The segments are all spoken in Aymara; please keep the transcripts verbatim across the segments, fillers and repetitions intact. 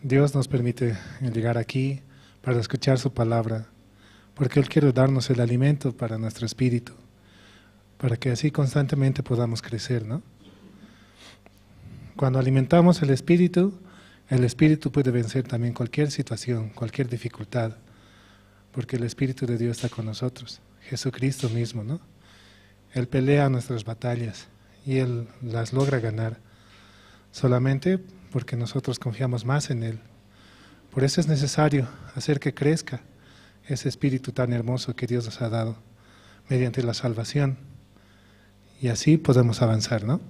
Dios nos permite llegar aquí para escuchar su palabra, porque Él quiere darnos el alimento para nuestro espíritu, para que así constantemente podamos crecer, ¿no? Cuando alimentamos el espíritu, el espíritu puede vencer también cualquier situación, cualquier dificultad, porque el Espíritu de Dios está con nosotros, Jesucristo mismo, ¿no? Él pelea nuestras batallas y Él las logra ganar solamente porque nosotros confiamos más en Él. Por eso es necesario hacer que crezca ese espíritu tan hermoso que Dios nos ha dado mediante la salvación. Y así podemos avanzar, ¿no?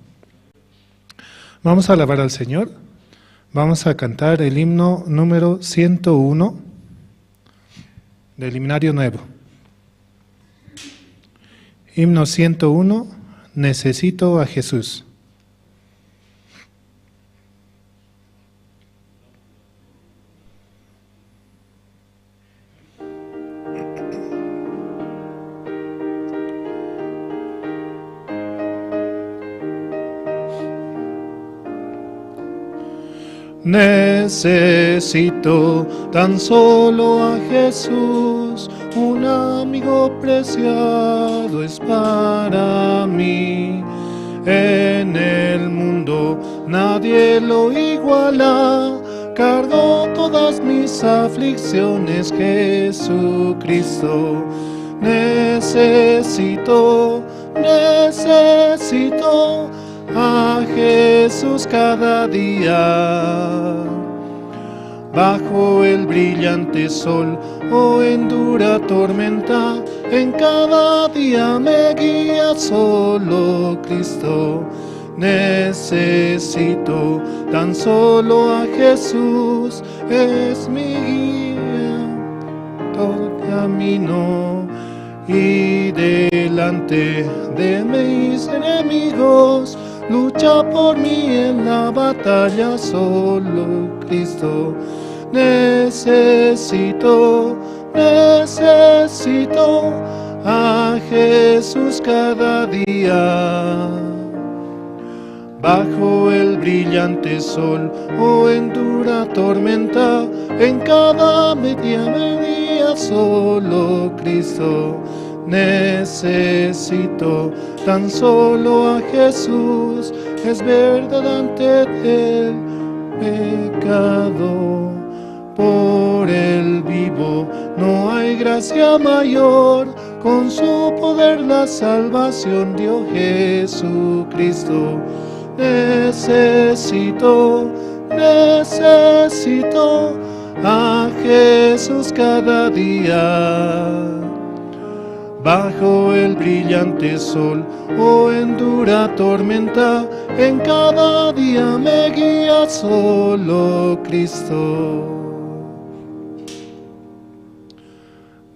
Vamos a alabar al Señor. Vamos a cantar el himno número ciento uno del himnario nuevo. Himno ciento uno, Necesito a Jesús. Necesito tan solo a Jesús, un amigo preciado es para mí. En el mundo nadie lo iguala, cargó todas mis aflicciones Jesucristo. Necesito, necesito a Jesús cada día. Bajo el brillante sol o en dura tormenta, en cada día me guía solo Cristo. Necesito tan solo a Jesús, es mi guía, todo camino. Y delante de mis enemigos, lucha por mí en la batalla solo Cristo. Necesito, necesito a Jesús cada día. Bajo el brillante sol o en dura tormenta, en cada medida me guía solo Cristo. Necesito tan solo a Jesús, es verdad ante el pecado. Por él vivo, no hay gracia mayor, con su poder la salvación dio Jesucristo. Necesito, necesito a Jesús cada día. Bajo el brillante sol o en dura tormenta, en cada día me guía solo Cristo.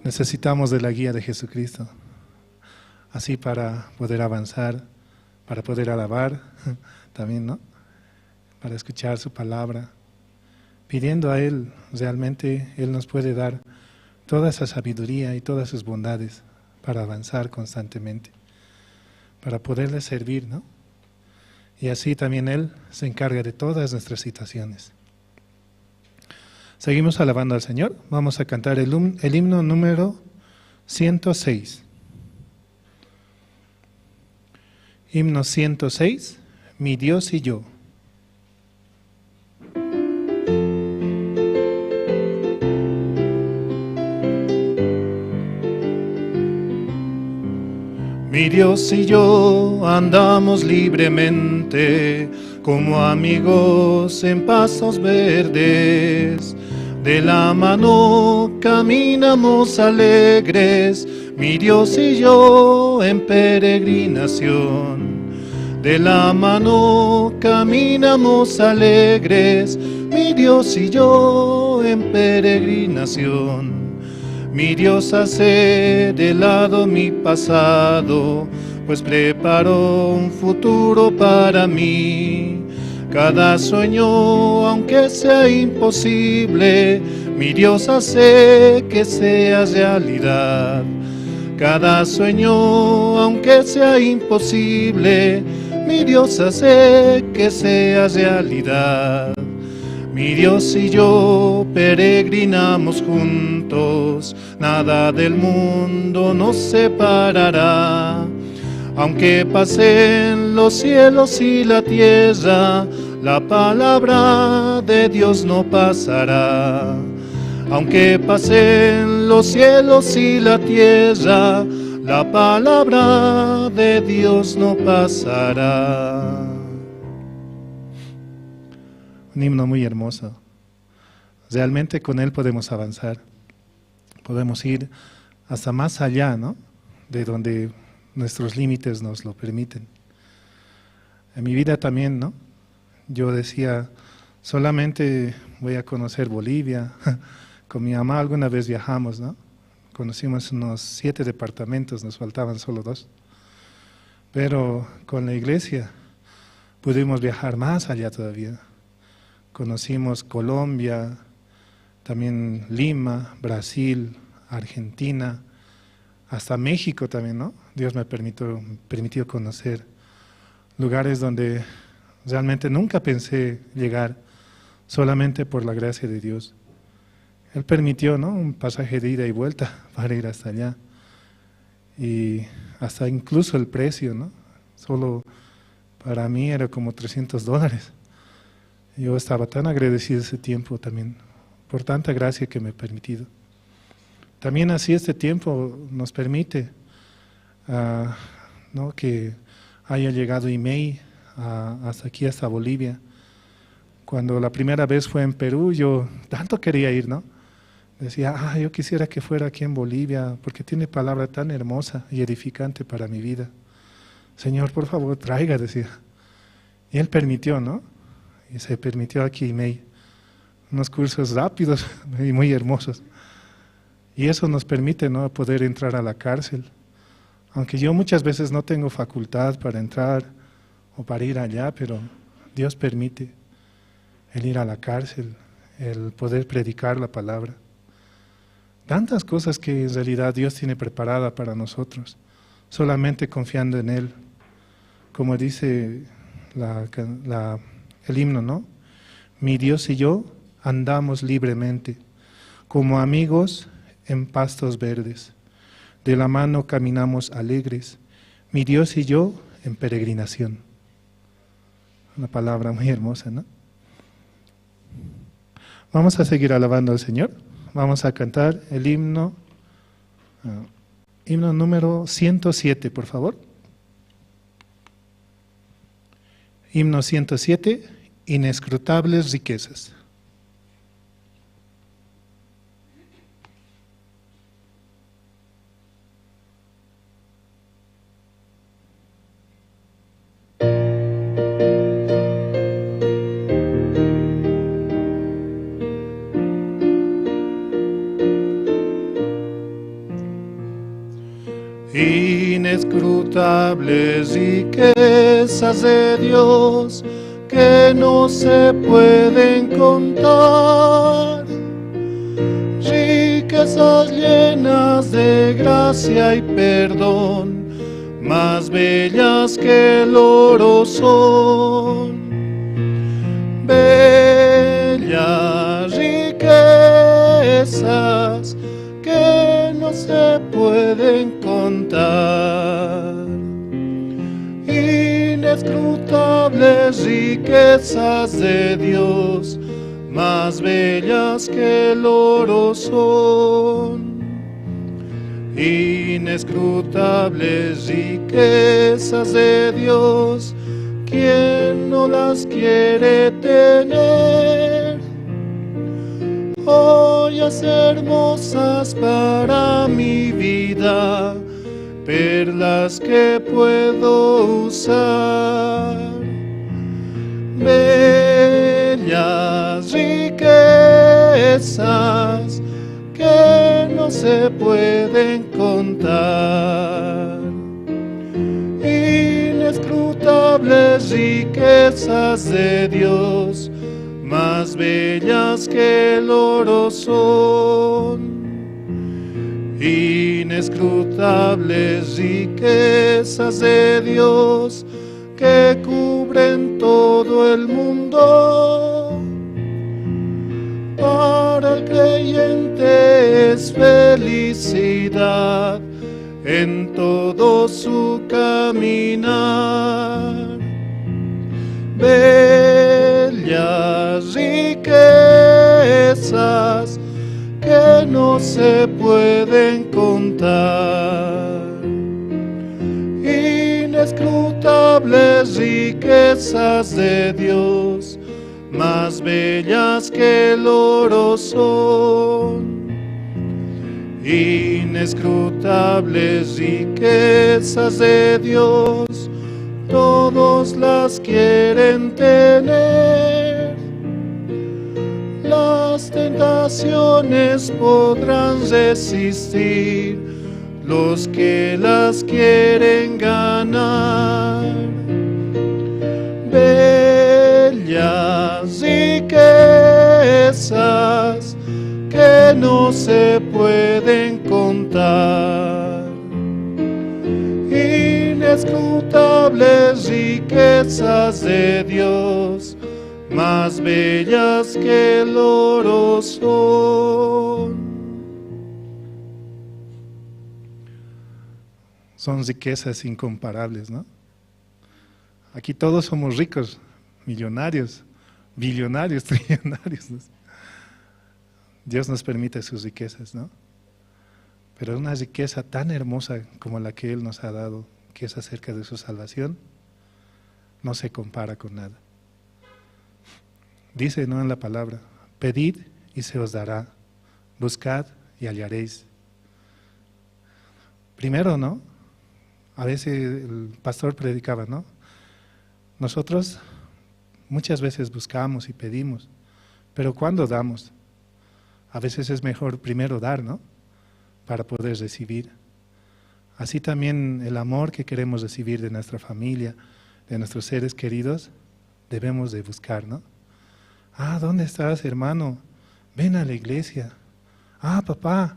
Necesitamos de la guía de Jesucristo, así para poder avanzar, para poder alabar también, ¿no? Para escuchar su palabra, pidiendo a Él, realmente Él nos puede dar toda esa sabiduría y todas sus bondades para avanzar constantemente, para poderle servir, ¿no? Y así también Él se encarga de todas nuestras situaciones. Seguimos alabando al Señor. Vamos a cantar el, hum- el himno número ciento seis. Himno ciento seis, Mi Dios y yo. Mi Dios y yo andamos libremente como amigos en pastos verdes. De la mano caminamos alegres, mi Dios y yo en peregrinación. De la mano caminamos alegres, mi Dios y yo en peregrinación. Mi Dios hace de lado mi pasado, pues preparó un futuro para mí. Cada sueño, aunque sea imposible, mi Dios hace que sea realidad. Cada sueño, aunque sea imposible, mi Dios hace que sea realidad. Mi Dios y yo peregrinamos juntos, nada del mundo nos separará. Aunque pasen los cielos y la tierra, la palabra de Dios no pasará. Aunque pasen los cielos y la tierra, la palabra de Dios no pasará. Un himno muy hermoso. Realmente con él podemos avanzar. Podemos ir hasta más allá, ¿no? De donde nuestros límites nos lo permiten. En mi vida también, ¿no? Yo decía, solamente voy a conocer Bolivia. Con mi mamá alguna vez viajamos, ¿no? Conocimos unos siete departamentos, nos faltaban solo dos. Pero con la iglesia pudimos viajar más allá todavía. Conocimos Colombia, también Lima, Brasil, Argentina, hasta México también, ¿no? Dios me permitió, permitió conocer lugares donde realmente nunca pensé llegar, solamente por la gracia de Dios. Él permitió, ¿no? Un pasaje de ida y vuelta para ir hasta allá. Y hasta incluso el precio, ¿no? Solo para mí era como trescientos dólares. Yo estaba tan agradecido ese tiempo también, por tanta gracia que me ha permitido. También así este tiempo nos permite, ah, ¿no? Que haya llegado Imei a, hasta aquí, hasta Bolivia. Cuando la primera vez fue en Perú, yo tanto quería ir, ¿no? Decía, ah, yo quisiera que fuera aquí en Bolivia, porque tiene palabra tan hermosa y edificante para mi vida. Señor, por favor, traiga, decía. Y él permitió, ¿no? Y se permitió aquí Imei. Unos cursos rápidos y muy hermosos. Y eso nos permite, ¿no? Poder entrar a la cárcel. Aunque yo muchas veces no tengo facultad para entrar o para ir allá, pero Dios permite el ir a la cárcel, el poder predicar la palabra. Tantas cosas que en realidad Dios tiene preparada para nosotros, solamente confiando en Él. Como dice la can-, la, el himno, ¿no? Mi Dios y yo andamos libremente, como amigos en pastos verdes. De la mano caminamos alegres, mi Dios y yo en peregrinación. Una palabra muy hermosa, ¿no? Vamos a seguir alabando al Señor. Vamos a cantar el himno, ah, himno número ciento siete, por favor. Himno ciento siete, Inescrutables riquezas. Inescrutables riquezas de Dios que no se pueden contar, riquezas llenas de gracia y perdón, más bellas que el oro son, bellas riquezas que no se pueden contar. Inescrutables riquezas de Dios, más bellas que el oro son. Inescrutables riquezas de Dios, ¿quién no las quiere tener? Joyas hermosas para mi vida, perlas que puedo usar, bellas riquezas que no se pueden contar. Inescrutables riquezas de Dios, más bellas que el oro son. Inescrutables riquezas de Dios que cubren todo el mundo, felicidad en todo su caminar. Bellas riquezas que no se pueden contar, inescrutables riquezas de Dios, más bellas que el oro son, inescrutables riquezas de Dios, todos las quieren tener. Las tentaciones podrán resistir los que las quieren ganar. Bellas riquezas que no se pueden contar, inescrutables riquezas de Dios, más bellas que el oro son. Son riquezas incomparables, ¿no? Aquí todos somos ricos, millonarios, billonarios, trillonarios, ¿no? Dios nos permite sus riquezas, ¿no? Pero una riqueza tan hermosa como la que Él nos ha dado, que es acerca de su salvación, no se compara con nada. Dice, ¿no?, en la palabra: "Pedid y se os dará, buscad y hallaréis". Primero, ¿no? A veces el pastor predicaba, ¿no? Nosotros muchas veces buscamos y pedimos, pero ¿cuándo damos? A veces es mejor primero dar, ¿no? Para poder recibir. Así también el amor que queremos recibir de nuestra familia, de nuestros seres queridos, debemos de buscar, ¿no? Ah, ¿dónde estás, hermano? Ven a la iglesia. Ah, papá,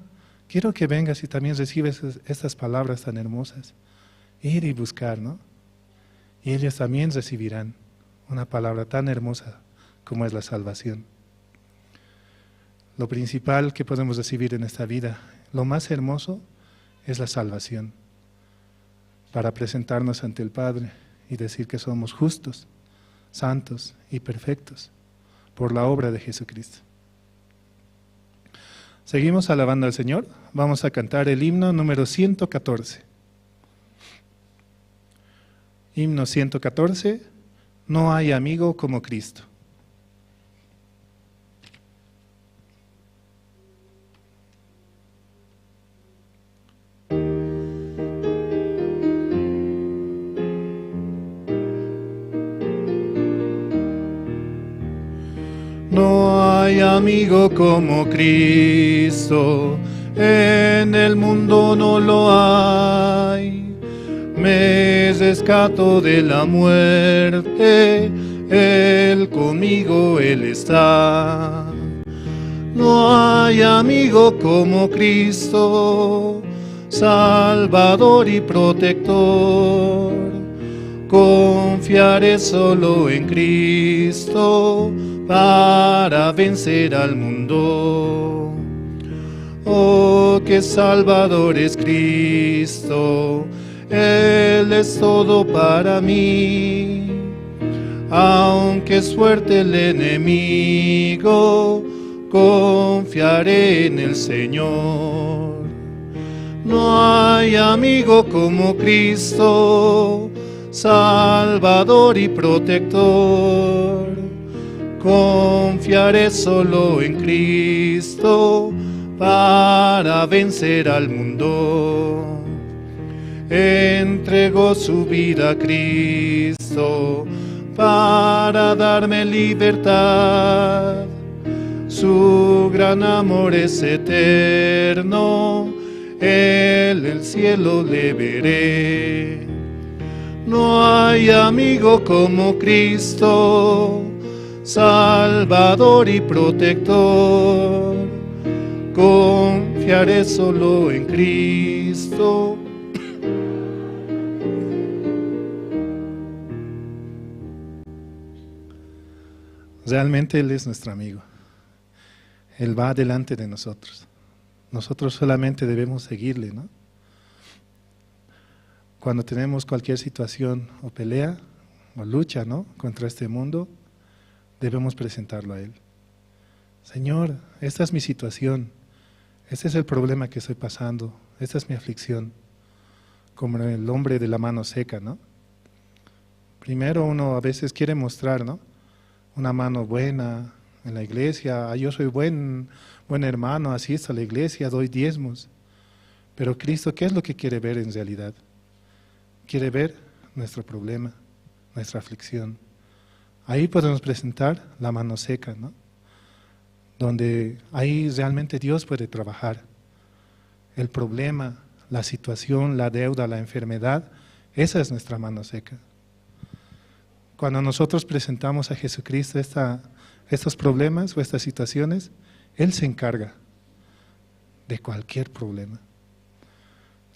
quiero que vengas y también recibes es-, estas palabras tan hermosas. Ir y buscar, ¿no? Y ellos también recibirán una palabra tan hermosa como es la salvación. Lo principal que podemos recibir en esta vida, lo más hermoso, es la salvación, para presentarnos ante el Padre y decir que somos justos, santos y perfectos por la obra de Jesucristo. Seguimos alabando al Señor. Vamos a cantar el himno número ciento catorce. Himno ciento catorce: No hay amigo como Cristo. No hay amigo como Cristo, en el mundo no lo hay. Me rescató de la muerte, Él conmigo, Él está. No hay amigo como Cristo, Salvador y protector. Confiaré solo en Cristo para vencer al mundo. Oh, qué Salvador es Cristo, Él es todo para mí. Aunque es fuerte el enemigo, confiaré en el Señor. No hay amigo como Cristo, Salvador y protector. Confiaré solo en Cristo para vencer al mundo. Entregó su vida a Cristo para darme libertad. Su gran amor es eterno, en el cielo le veré. No hay amigo como Cristo, Salvador y protector. Confiaré solo en Cristo. Realmente Él es nuestro amigo. Él va delante de nosotros. Nosotros solamente debemos seguirle, ¿no? Cuando tenemos cualquier situación o pelea o lucha, ¿no? Contra este mundo, debemos presentarlo a Él. Señor, esta es mi situación, este es el problema que estoy pasando, esta es mi aflicción, como el hombre de la mano seca, ¿no? Primero uno a veces quiere mostrar, ¿no? Una mano buena en la iglesia, "Ah, yo soy buen, buen hermano, asisto a la iglesia, doy diezmos". Pero Cristo, ¿qué es lo que quiere ver en realidad? Quiere ver nuestro problema, nuestra aflicción. Ahí podemos presentar la mano seca, ¿no? Donde ahí realmente Dios puede trabajar. El problema, la situación, la deuda, la enfermedad, esa es nuestra mano seca. Cuando nosotros presentamos a Jesucristo esta, estos problemas o estas situaciones, Él se encarga de cualquier problema.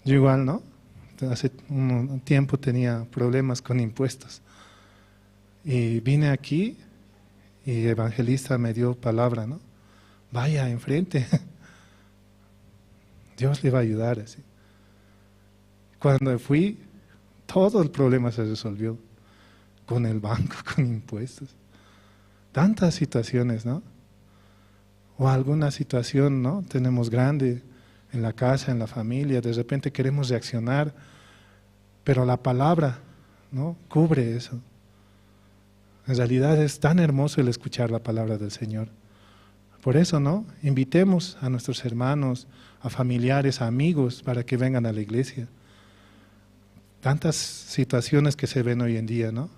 Yo igual, ¿no? Hace un tiempo tenía problemas con impuestos. Y vine aquí y evangelista me dio palabra, ¿no? "Vaya enfrente. Dios le va a ayudar", así. Cuando fui, todo el problema se resolvió con el banco, con impuestos. Tantas situaciones, ¿no? O alguna situación, ¿no? Tenemos grande en la casa, en la familia, de repente queremos reaccionar, pero la palabra, ¿no? Cubre eso. En realidad es tan hermoso el escuchar la palabra del Señor. Por eso, ¿no? Invitemos a nuestros hermanos, a familiares, a amigos para que vengan a la iglesia. Tantas situaciones que se ven hoy en día, ¿no?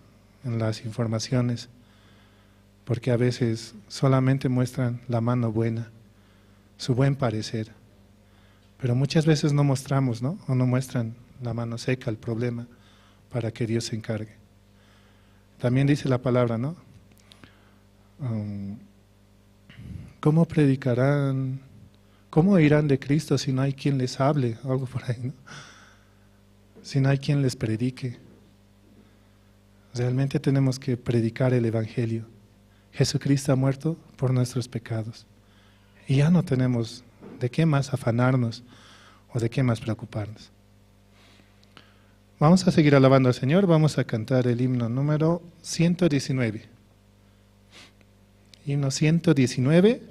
En las informaciones, porque a veces solamente muestran la mano buena, su buen parecer, pero muchas veces no mostramos, ¿no? O no muestran la mano seca, el problema, para que Dios se encargue. También dice la palabra, ¿no? Um, ¿cómo predicarán? ¿Cómo irán de Cristo si no hay quien les hable? Algo por ahí, ¿no? Si no hay quien les predique. Realmente tenemos que predicar el evangelio. Jesucristo ha muerto por nuestros pecados. Y ya no tenemos de qué más afanarnos o de qué más preocuparnos. Vamos a seguir alabando al Señor. Vamos a cantar el himno número ciento diecinueve. Himno ciento diecinueve.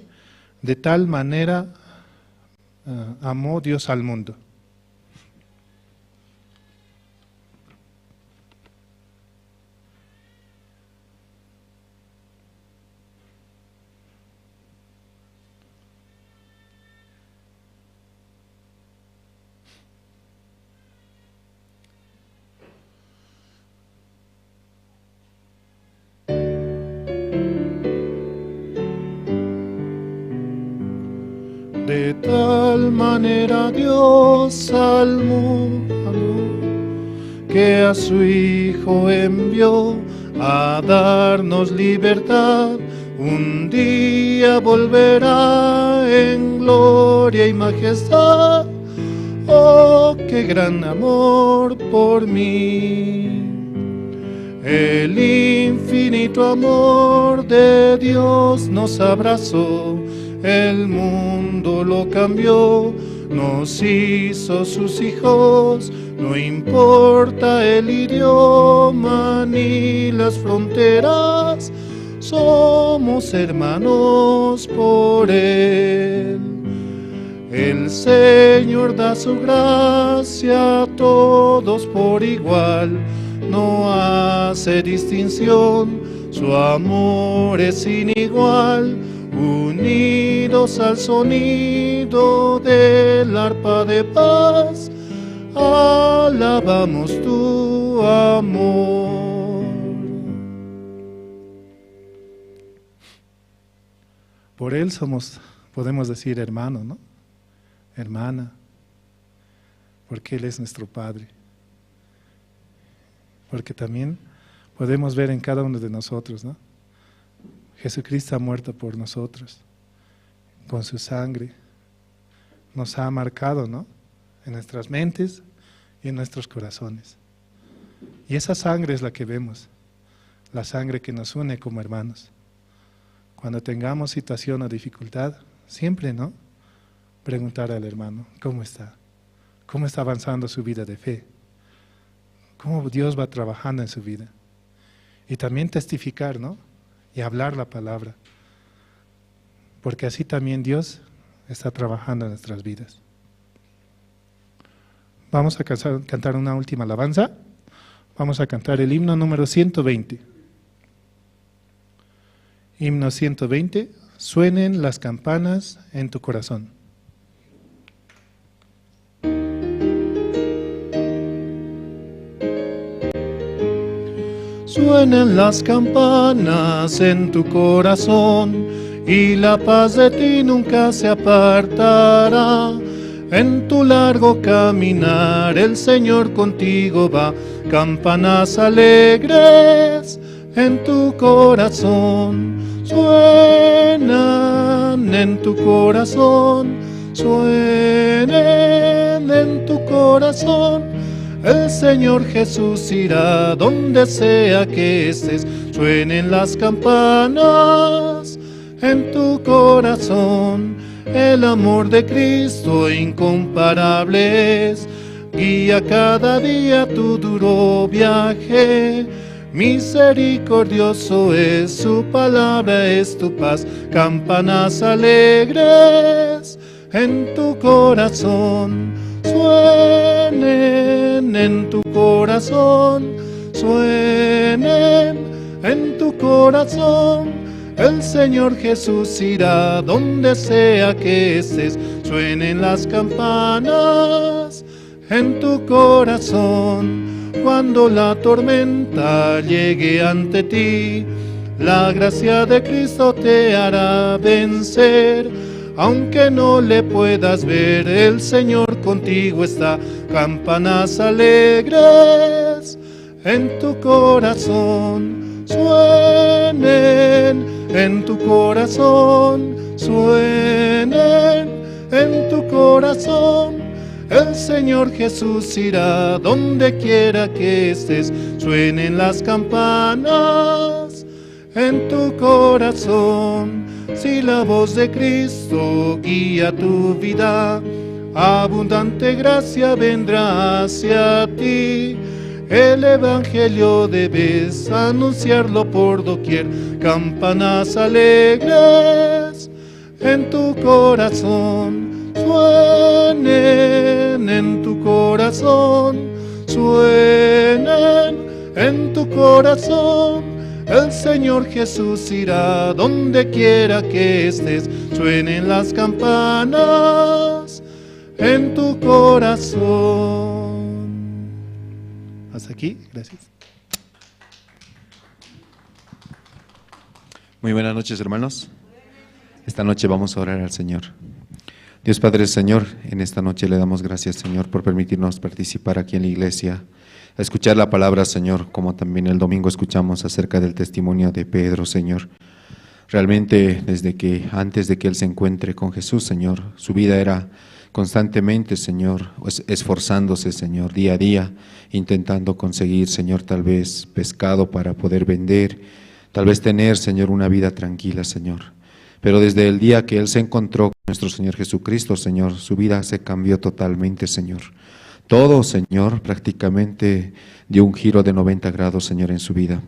De tal manera, ah, amó Dios al mundo. De tal manera Dios al mundo que a su Hijo envió a darnos libertad. Un día volverá en gloria y majestad. Oh, qué gran amor por mí. El infinito amor de Dios nos abrazó, el mundo lo cambió, nos hizo sus hijos. No importa el idioma ni las fronteras, somos hermanos por Él. El Señor da su gracia a todos por igual, no hace distinción, su amor es sin igual. Unidos al sonido del arpa de paz, alabamos tu amor. Por Él somos, podemos decir, hermano, ¿no? Hermana, porque Él es nuestro Padre. Porque también podemos ver en cada uno de nosotros, ¿no? Jesucristo ha muerto por nosotros, con su sangre. Nos ha marcado, ¿no? En nuestras mentes y en nuestros corazones. Y esa sangre es la que vemos, la sangre que nos une como hermanos. Cuando tengamos situación o dificultad, siempre, ¿no? preguntar al hermano, ¿cómo está? ¿Cómo está avanzando su vida de fe? ¿Cómo Dios va trabajando en su vida? Y también testificar, ¿no? Y hablar la palabra. Porque así también Dios está trabajando en nuestras vidas. Vamos a cansa-, cantar una última alabanza. Vamos a cantar el himno número ciento veinte. Himno ciento veinte, suenen las campanas en tu corazón. Suenen las campanas en tu corazón, y la paz de ti nunca se apartará. En tu largo caminar el Señor contigo va. Campanas alegres en tu corazón, suenan en tu corazón, suenen en tu corazón. El Señor Jesús irá donde sea que estés, suenen las campanas en tu corazón. El amor de Cristo incomparable es, guía cada día tu duro viaje. Misericordioso es, su palabra es tu paz. Campanas alegres en tu corazón, suenen en tu corazón, suenen en tu corazón. El Señor Jesús irá donde sea que estés, suenen las campanas en tu corazón. Cuando la tormenta llegue ante ti, la gracia de Cristo te hará vencer. Aunque no le puedas ver, el Señor contigo está. Campanas alegres en tu corazón, suenen en tu corazón, suenen en tu corazón. El Señor Jesús irá donde quiera que estés, suenen las campanas en tu corazón. Si la voz de Cristo guía tu vida, abundante gracia vendrá hacia ti. El evangelio debes anunciarlo por doquier. Campanas alegres en tu corazón, suenen en tu corazón, suenen en tu corazón. El Señor Jesús irá donde quiera que estés, suenen las campanas en tu corazón. Hasta aquí, gracias. Muy buenas noches, hermanos. Esta noche vamos a orar al Señor. Dios Padre, Señor, en esta noche le damos gracias, Señor, por permitirnos participar aquí en la iglesia, escuchar la palabra, Señor, como también el domingo escuchamos acerca del testimonio de Pedro, Señor. Realmente, desde que, antes de que él se encuentre con Jesús, Señor, su vida era constantemente, Señor, es-, esforzándose, Señor, día a día, intentando conseguir, Señor, tal vez pescado para poder vender, tal vez tener, Señor, una vida tranquila, Señor. Pero desde el día que él se encontró con nuestro Señor Jesucristo, Señor, su vida se cambió totalmente, Señor. Todo, Señor, prácticamente dio un giro de noventa grados, Señor, en su vida.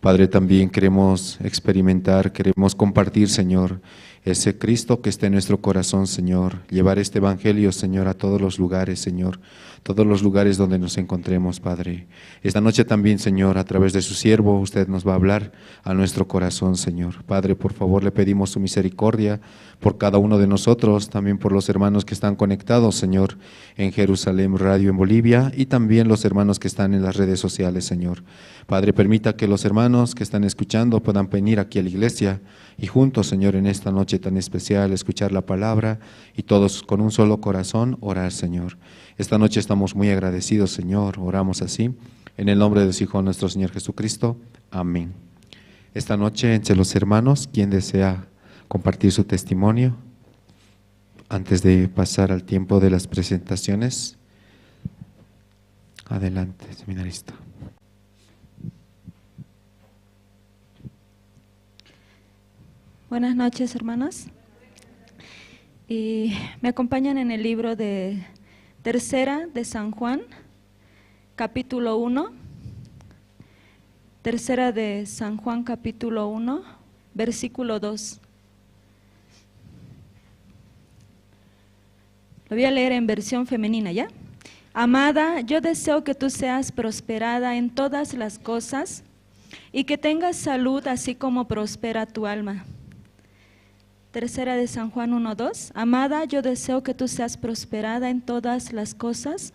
Padre, también queremos experimentar, queremos compartir, Señor, ese Cristo que está en nuestro corazón, Señor. Llevar este evangelio, Señor, a todos los lugares, Señor. Todos los lugares donde nos encontremos, Padre. Esta noche también, Señor, a través de su siervo, usted nos va a hablar a nuestro corazón, Señor. Padre, por favor, le pedimos su misericordia por cada uno de nosotros, también por los hermanos que están conectados, Señor, en Jerusalén Radio en Bolivia y también los hermanos que están en las redes sociales, Señor. Padre, permita que los hermanos que están escuchando puedan venir aquí a la iglesia y juntos, Señor, en esta noche tan especial, escuchar la palabra y todos con un solo corazón orar, Señor. Esta noche estamos muy agradecidos, Señor. Oramos así, en el nombre de su Hijo, nuestro Señor Jesucristo. Amén. Esta noche, entre los hermanos, ¿quién desea compartir su testimonio antes de pasar al tiempo de las presentaciones? Adelante, seminarista. Buenas noches, hermanos. Y me acompañan en el libro de Tercera de San Juan, capítulo uno. Tercera de San Juan, capítulo uno, versículo dos. Lo voy a leer en versión femenina, ¿ya? Amada, yo deseo que tú seas prosperada en todas las cosas y que tengas salud así como prospera tu alma. Tercera de San Juan uno dos. Amada, yo deseo que tú seas prosperada en todas las cosas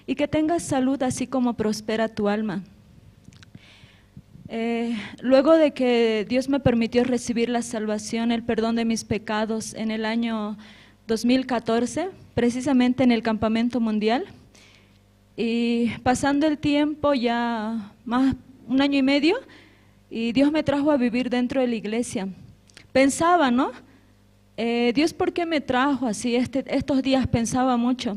y que tengas salud así como prospera tu alma. Eh, luego de que Dios me permitió recibir la salvación, el perdón de mis pecados en el año dos mil catorce, precisamente en el campamento mundial, y pasando el tiempo, ya más un año y medio, y Dios me trajo a vivir dentro de la iglesia. Pensaba, ¿no? Eh, Dios, ¿por qué me trajo así? Este, estos días pensaba mucho.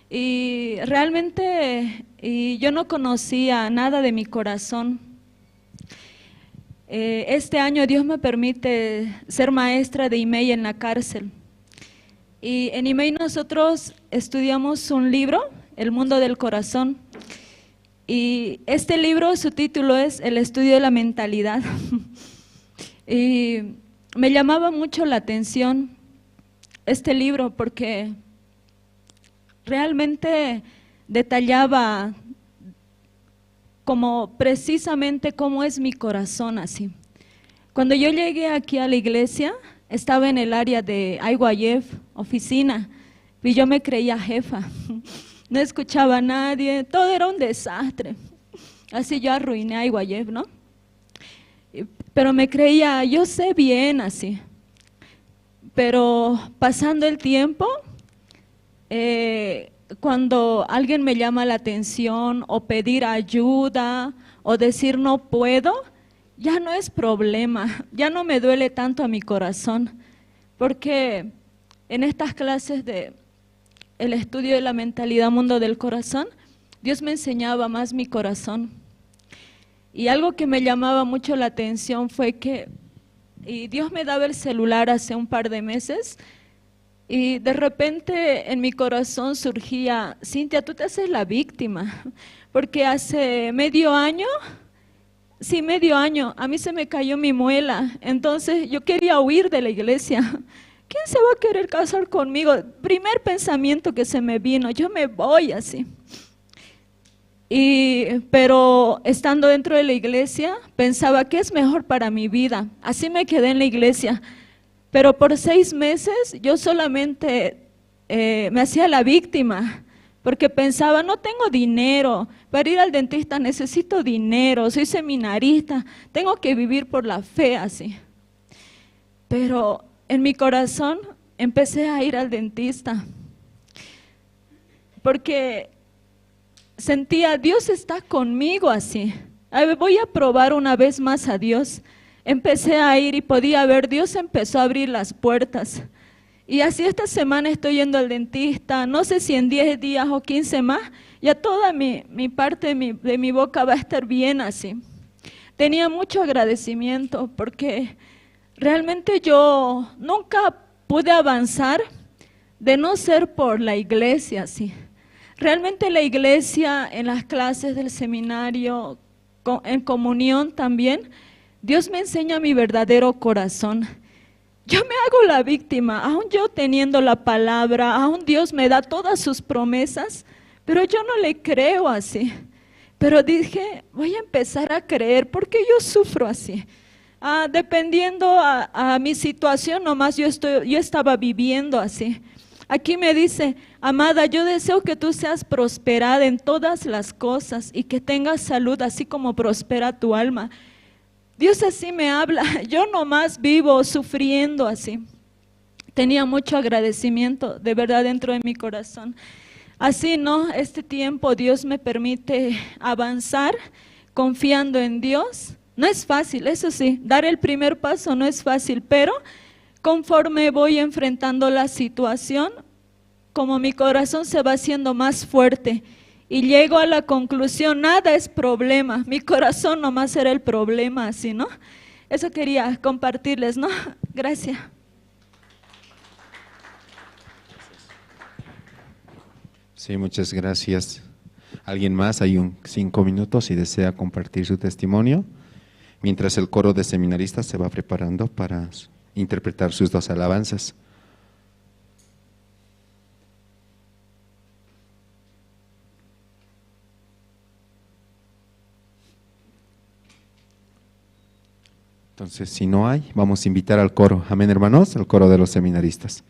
Y realmente, y yo no conocía nada de mi corazón. Eh, este año Dios me permite ser maestra de IMEI en la cárcel. Y en IMEI nosotros estudiamos un libro, El mundo del corazón. Y este libro, su título es El estudio de la mentalidad. Y me llamaba mucho la atención este libro porque realmente detallaba como precisamente cómo es mi corazón así. Cuando yo llegué aquí a la iglesia, estaba en el área de I Y F, oficina, y yo me creía jefa. No escuchaba a nadie, todo era un desastre. Así yo arruiné a I Y F, ¿no? Y, pero me creía, yo sé bien así. Pero pasando el tiempo, eh, cuando alguien me llama la atención o pedir ayuda o decir no puedo, ya no es problema, ya no me duele tanto a mi corazón, porque en estas clases de el estudio de la mentalidad mundo del corazón, Dios me enseñaba más mi corazón. Y algo que me llamaba mucho la atención fue que, y Dios me daba el celular hace un par de meses, y de repente en mi corazón surgía: "Cintia, tú te haces la víctima, porque hace medio año, sí, medio año, a mí se me cayó mi muela, entonces yo quería huir de la iglesia. ¿Quién se va a querer casar conmigo?". Primer pensamiento que se me vino: "Yo me voy", así. Y, pero estando dentro de la iglesia, pensaba: "¿Qué es mejor para mi vida?". Así me quedé en la iglesia. Pero por seis meses yo solamente, eh, me hacía la víctima, porque pensaba: "No tengo dinero, para ir al dentista necesito dinero, soy seminarista, tengo que vivir por la fe", así. Pero en mi corazón empecé a ir al dentista, porque sentía: "Dios está conmigo", así. "A ver, voy a probar una vez más a Dios". Empecé a ir y podía ver, Dios empezó a abrir las puertas. Y así esta semana estoy yendo al dentista, no sé si en diez días o quince más, ya toda mi, mi parte de mi, de mi boca va a estar bien así. Tenía mucho agradecimiento porque realmente yo nunca pude avanzar de no ser por la iglesia, sí. Realmente la iglesia, en las clases del seminario, co-, en comunión también, Dios me enseña mi verdadero corazón. Yo me hago la víctima, aún yo teniendo la palabra, aún Dios me da todas sus promesas, pero yo no le creo así. Pero dije: "Voy a empezar a creer, ¿por qué yo sufro así?". Ah, dependiendo a, a mi situación, nomás yo estoy, yo estaba viviendo así. Aquí me dice: "Amada, yo deseo que tú seas prosperada en todas las cosas y que tengas salud, así como prospera tu alma". Dios así me habla, yo nomás vivo sufriendo así. Tenía mucho agradecimiento, de verdad, dentro de mi corazón. Así, ¿no? Este tiempo Dios me permite avanzar confiando en Dios. No es fácil, eso sí, dar el primer paso no es fácil, pero conforme voy enfrentando la situación, como mi corazón se va haciendo más fuerte y llego a la conclusión: nada es problema, mi corazón nomás era el problema, así, ¿no? Eso quería compartirles, ¿no? Gracias. Sí, muchas gracias. ¿Alguien más? Hay un cinco minutos si desea compartir su testimonio, mientras el coro de seminaristas se va preparando para s-, interpretar sus dos alabanzas. Entonces, si no hay, vamos a invitar al coro. Amén, hermanos, al coro de los seminaristas.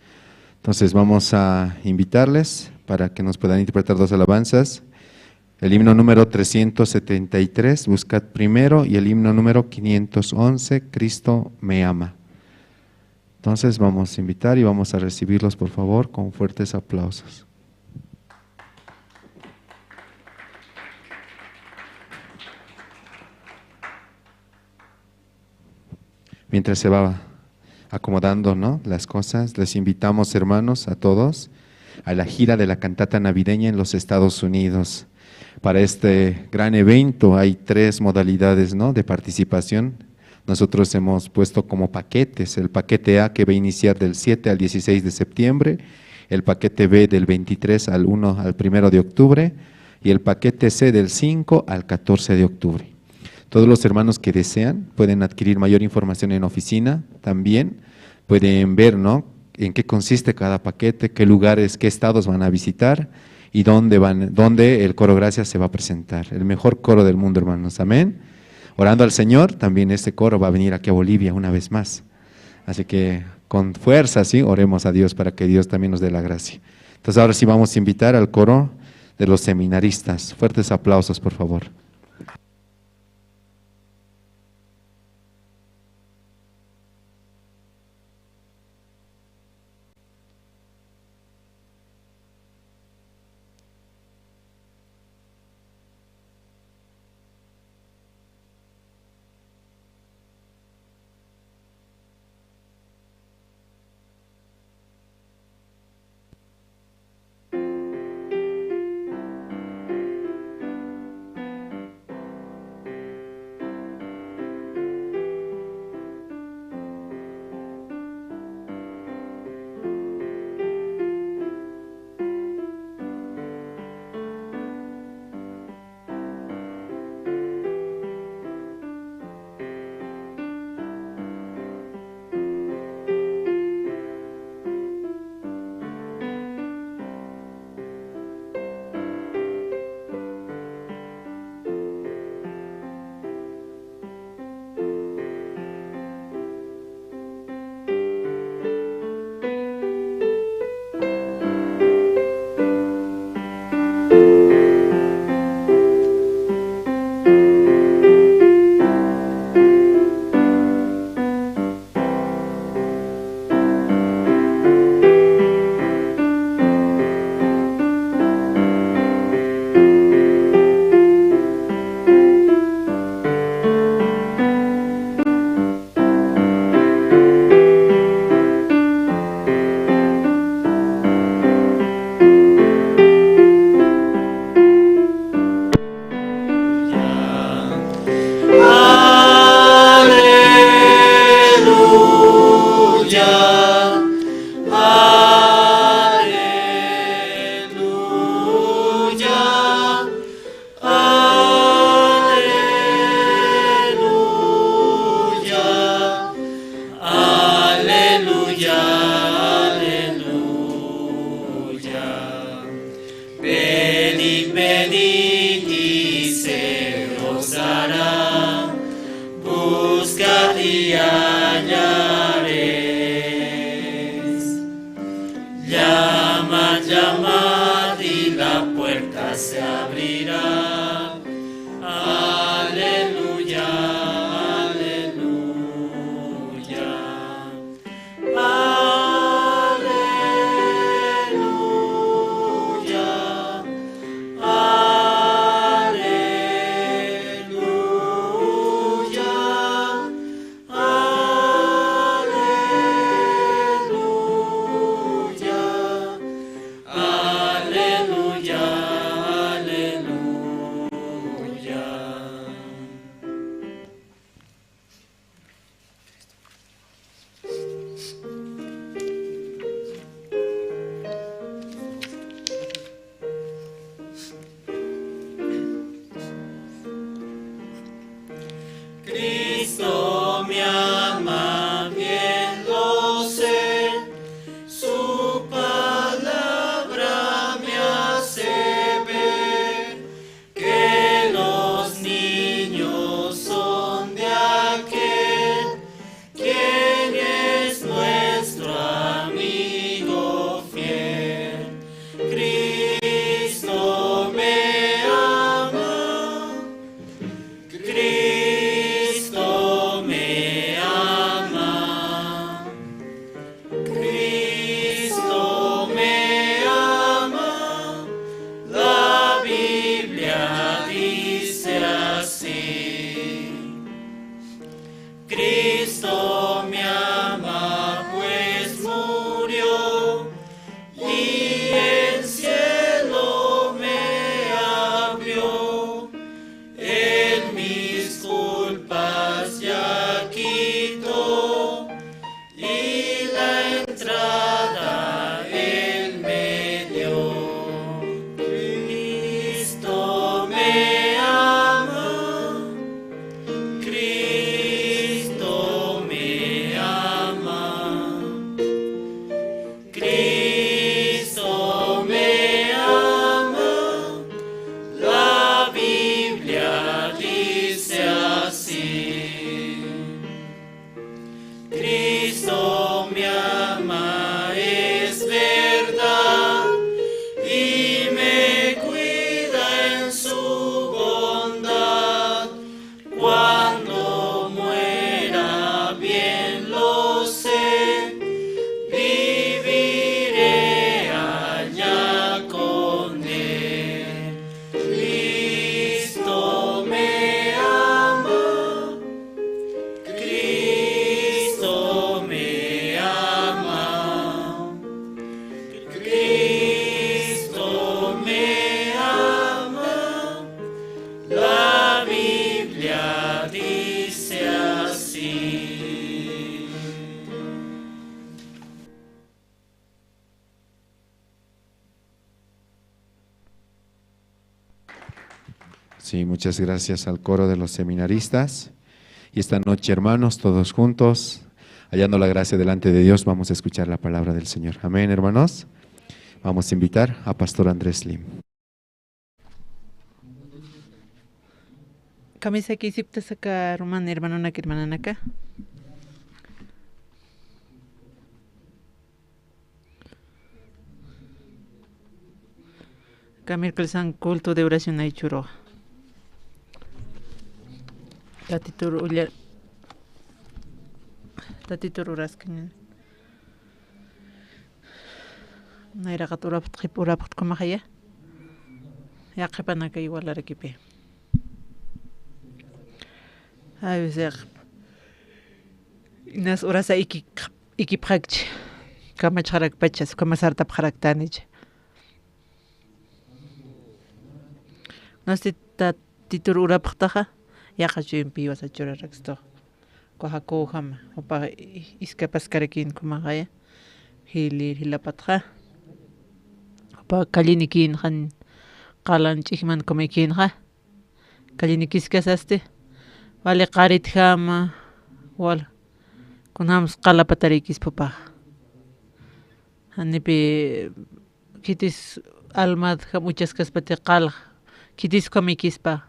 Entonces, vamos a invitarles para que nos puedan interpretar dos alabanzas. El himno número trescientos setenta y tres, Buscad primero, y el himno número quinientos once, Cristo me ama. Entonces, vamos a invitar y vamos a recibirlos, por favor, con fuertes aplausos. Mientras se va acomodando, ¿no?, las cosas, les invitamos, hermanos, a todos a la gira de la cantata navideña en los Estados Unidos. Para este gran evento hay tres modalidades, ¿no?, de participación. Nosotros hemos puesto como paquetes el paquete A, que va a iniciar del siete al dieciséis de septiembre, el paquete B del veintitrés al uno, al primero de octubre, y el paquete C del cinco al catorce de octubre. Todos los hermanos que desean pueden adquirir mayor información en oficina también. Pueden ver, ¿no?, en qué consiste cada paquete, qué lugares, qué estados van a visitar y dónde van, dónde el coro Gracias se va a presentar. El mejor coro del mundo, hermanos. Amén. Orando al Señor, también este coro va a venir aquí a Bolivia una vez más. Así que con fuerza, sí, oremos a Dios para que Dios también nos dé la gracia. Entonces, ahora sí vamos a invitar al coro de los seminaristas. Fuertes aplausos, por favor. Aleluya, aleluya, aleluya, aleluya. Pedid, pedid y se os dará, buscad y hallaréis, llamad, llamad y la puerta se abrirá. Aleluya, aleluya. Aleluya, aleluya, aleluya, aleluya, aleluya. Sí, muchas gracias al coro de los seminaristas. Y esta noche, hermanos, todos juntos, hallando la gracia delante de Dios, vamos a escuchar la palabra del Señor. Amén, hermanos. Vamos a invitar a Pastor Andrés Lim. Kamisaki siptasaka, hermano, hermanonaka, hermananaka. Aka miércolesan culto de oración ay churux. Tatitur ulla-, tatitur uraskañan. Nayraqat urapxtxip, urapxtkumaxaya. Yaqhipanaka igualarakipi. Ay, yaqhip. Inas urasa iki-, ikipxakchi. Kamachxarakpachas, kamasartapxaraktanicha. Nasti tatitur urapxtaxa, yaqha chuyumpi jiwasa churarakstu. Uka Jacob jama, jupa i-, iskapaskarakin kumaxaya, jilïr jilapatxa. Jupa kallinikinxa, qalan ch'ijman kumikinxa. Kallinikiskasasti, wali qaritjama, wal, kunjams qalapatarikispa jupax. Janipi khitis almadjam uchaskaspati qalx, khitis kamikispa,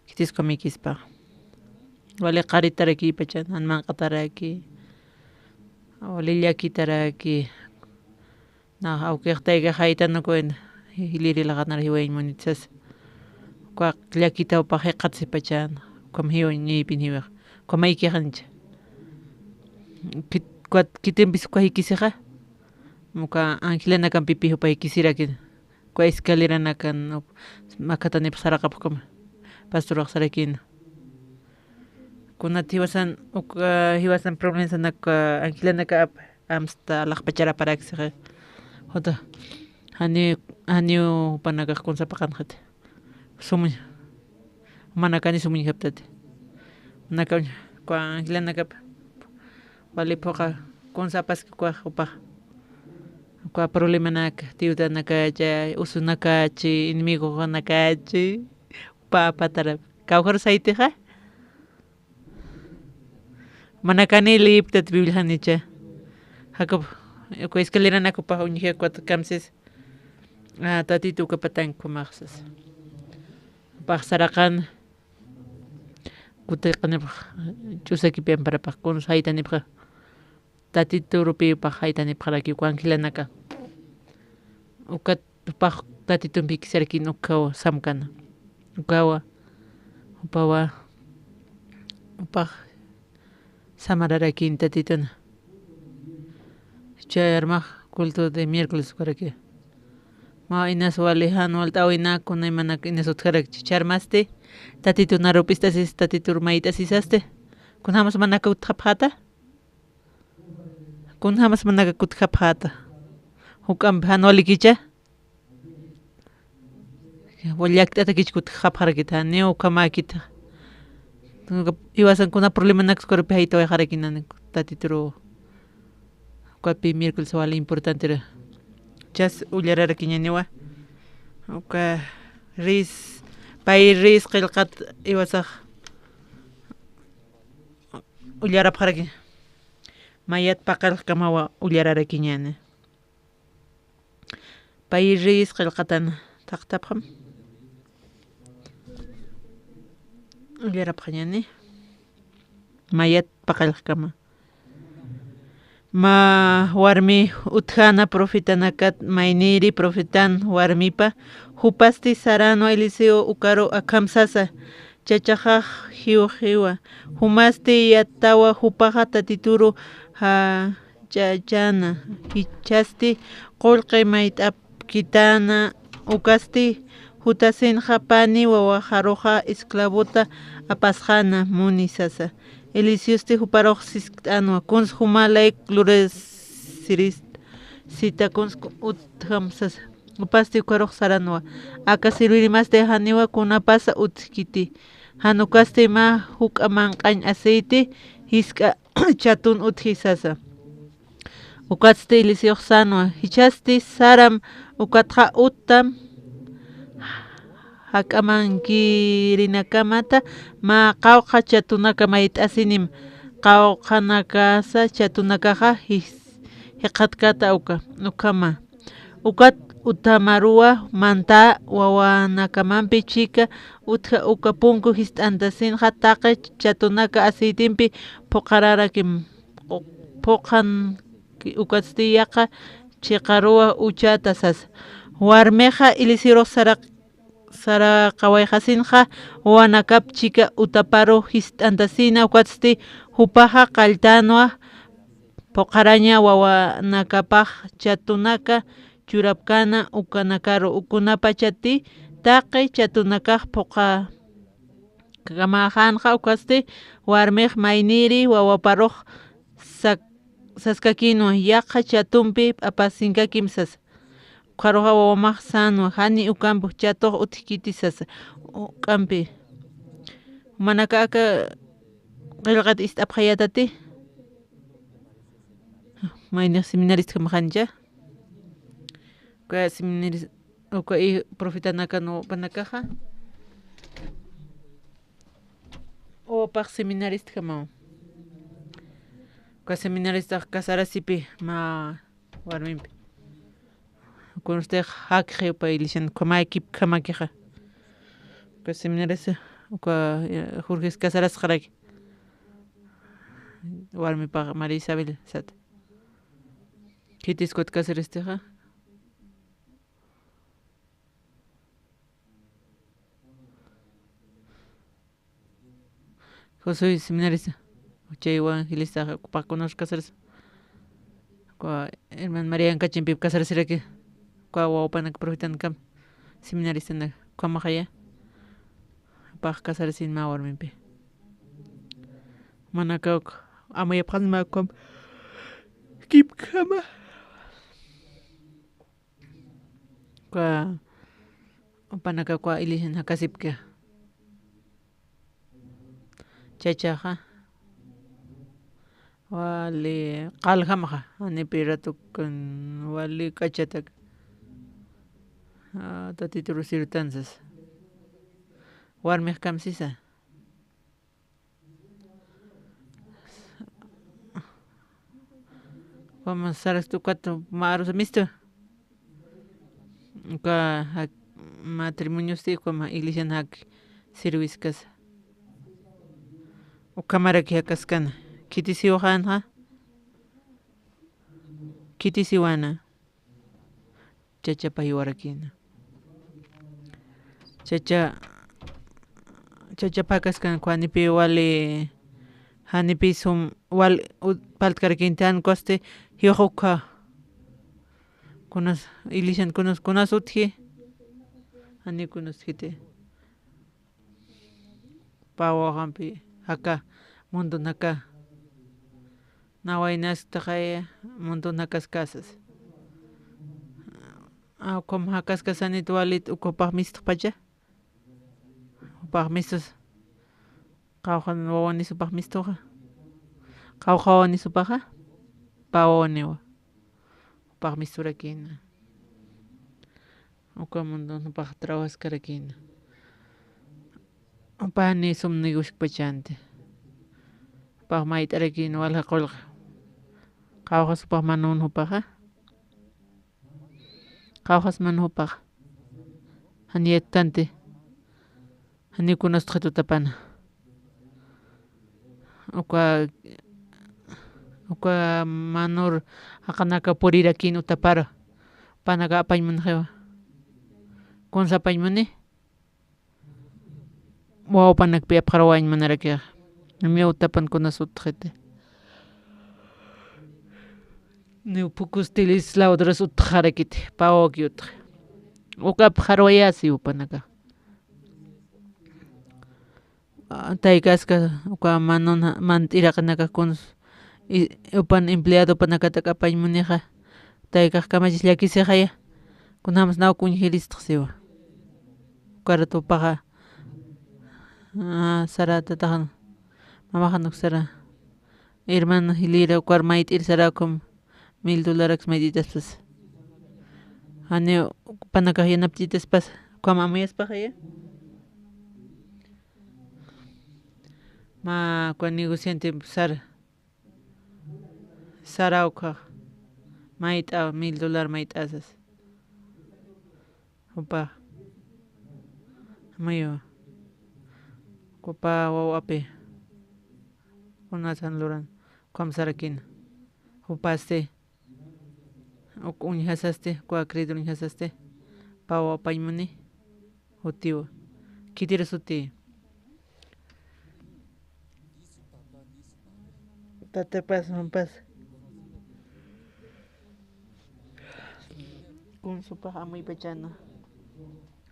khitis kamikispa. Wali qaritarakipachan, jan manq'ataraki, wali llakitaraki. Nax awkix taykax jaytanukuwin, jilïr jilaqanar jiwayañ munit sasa. Uka llakita jupax jiqatsipachan, ukham jiwayañ ñïpin jiwax, ukham aykixancha. Kit-, ukat kitimpis uka jikisixa, uka angelanakampipi jupa jikisirakin, uka escaleranakan, makhatanipx saraqapxkama, pastorwax sarakïna. Kunat jiwasan, uka jiwasan problemas uka angelanaka ap-, amsta alaxpacharaparak sixa. Juta, janiw, janiw jupanakax kunsapaqanxati. Sumuñ, jumanakani sumuñjaptati. Jumanaka uña, uka angelanakap, wali phuqa kunsapaski ukax jupax. Uka problemanaka, tiyutanakacha, usunakachi, enemigoxanakachi, jupa apatarapi. Kawkharus jaytixa? Manakani liyipktat Bibliax janicha. Jacob, uka escaleranaka jupax uñjixa ukat kamsis. Ah, Tatitu uka patan kumax sasa. Jupax saraqan, kutiqanipx, ch'usakipi amparapx, kuns jaytanipxa. Tatiturupi jupax jaytanipxaraki uka angelanaka. Ukat jupax Tatitumpi jikisirakin ukhaw samkana. Ukawa, jupawa, jupax samararakin Tatituna. Chay armax culto de miércoles ukaraki. Mä inas wali jan walt'äwinaka, kuna imanaka inas utjarakchi. Chay armasti, Tatitunar jup'ist'asis, Tatitur mayt'asisasti. Kunjamas manaka utjapxäta? Kunjamas manaka kutjapxäta. Juk'ampi jan walikicha. Wal llakt'atakich kutjapxarakita, ni ukhamäkita. Jiwasan kuna problemanaksa ukarupi jaytawayxarakinan Tatituru. Ukapi miércoles wali importantera. Chas ullararakiñaniwa. Uka ris, pay ris qillqat jiwasax ullarapxaraki. Mayat paqallqkamawa ullararakiñäni. Pay reyes qillqatan thaqtapxam. Ullarapxañäni. Mayat paqallqkama. Mä warmi utjäna profetanakat, maynïri profetan warmipa, jupasti saränwa Eliseo ukaru akham sasa, chachaxax jiwxiwa, jumasti yattawa jupaxa Tatituru jach'achäna, jichhasti qullqi mayt'apkitäna, ukasti jutasinxa pani wawaxaruxa esclavota apasxäna muni sasa. Eliseosti juparux siskt'änwa, kuns juma layk lurasirista, sita kuns utjam sasa. Jupasti ukarux saranwa, aka sirvirimasti janiwa kunapasa utjkiti. Jan ukasti mä juk'a manq'añ aceite jisk'a chatun utji sasa. Ukatsti Eliseox sänwa, jichhasti saram, ukatxa uttam, pak'amankirinakamata, mä qawqha chatunaka mayt'asinim, qawqhanakasa chatunakaxa jis-, jiqatkata uka, ukhama. Ukat utamaruwa mantá wawanakamampi chika utja uka punku jist'antasinxa taqi chatunaka aceitempi phuqhararakim, phuqhan ukatsti yaqa chiqaruwa uchata sasa. Warmixa ilisirux saraq-, saraqawayxasinxa wawanakap chika utaparu jist'antasina ukatsti jupaxa qalltanwa phuqharaña wawanakapax chatunaka churapkana ukanakaru, ukunapachati taqi chatunakax phuqha kamaxanxa ukasti warmix mayniri wawaparux sak-, saskakinwa, yaqha chatumpi p'apasinkakim sasa. Ukharuxa wawamax sänwa, jani ukampi chatux utjkiti sasa. Uk'ampi. Jumanaka aka qillqat ist'apxayätati. Maynix seminarista kamaxanicha. Uka seminaris-, uka i-, profetanakan wawapanakaxa. Wawapax seminarista kamawa. Uka seminaristax casarasipi mä warmimpi. Kunustix jakxi upa iglesian ukhamay kipkhamakixa. Uka seminarista, uka, eh, Jorges casarasqaraki. Warmipax María Isabel sata. Khitis kut casarastixa. Josué seminarista, chay evangelista, pakunax casarasa. Kwa hermana María Ancachimpip casarasiraki, kwa wawapanak profetankam, seminaristanak, kwamaxaya. Pax casarasin mä warmimpi. Manakawk, amuyapxan mä kwam, kipkhama. Kwa, jupanaka kwa iglesian jakasipki. Chachaxa. Wali qaljamaxa, janipi ratukan wali k'achatak. Ah, Tatitu Rosiriotan sasa. Warmix kamsisa. Ukhama sarasta ukat mä arusa mistu. Uka jak-, matrimoniosti ukhama iglesian jak sirviskasa. Ukhamaraki jakaskana. Khitisiwxänxa. Khitisiwana. Chachapa jiwarakïna. Chacha, chachapa jakaskan uka janipi wali, janipi sum, wal, u-, paltkarakïnti jan ukasti, jiwax ukha. Kunas, iglesian kunas, kunas utji. Jani kunas utjiti. Pä wawampi jaka, mundun jaka. Nawaynasktixaya, mundun jakaskasas. Ah, ukham jakaskasanit walit, uka jupax mistxpacha. Jupax mistus. Qawqhan wawanis jupax mistuxa. Qawqha wawanis jupaxa. Pä wawaniwa. Jupax misturakïna. Uka mundun jupax trabajaskarakïna. Jupax jani sum negocio pachanti. Jupax mayt'arakïna walja qullqi. Qawqhas jupax manun jupaxa. Qawqhas manun jupaxa. Jani yatkanti. Jani kunasutxit utapana. Uka, uka manur jaqinaka purirakïn utapara. Jupanaka apañ munxiwa. Kunsa apañ muni. Wawapanakpi apxarawañ munarakixa. Janiw utapan kunas utxiti. Niw phukustilis lawduras utxarakiti. Pä wawaki utxi. Uka apxarawayäsi jupanaka. Ah, taykaska, uka manun, mant'iraqinaka kuns, i, upan empleado panakatak apañ munixa, taykax kamachis llakisixaya, kunjams naw kuñjiristxsiwa. Uka ratupaxa, ah, sara tataxan, mamaxan uk sara, hermana jilïra, ukar mayt'ir sara ukham, mil dolaraks mayt'itaspas. Jani jupanakax yanapt'itaspas, ukham amuyaspaxaya. Mä ukwa negociante sar, saraw ukhax, mayt'a, mil dólar mayt'asas. Jupa, mayo, jupa wawapi, kunasan luran, ukham sarakina. Jupasti, uk uñjasasti, uka acreedor uñjasasti, pä wawapañ muni, jutiwa. Khitir suti. Tatapas, mampas. Kunsupax amuypachana.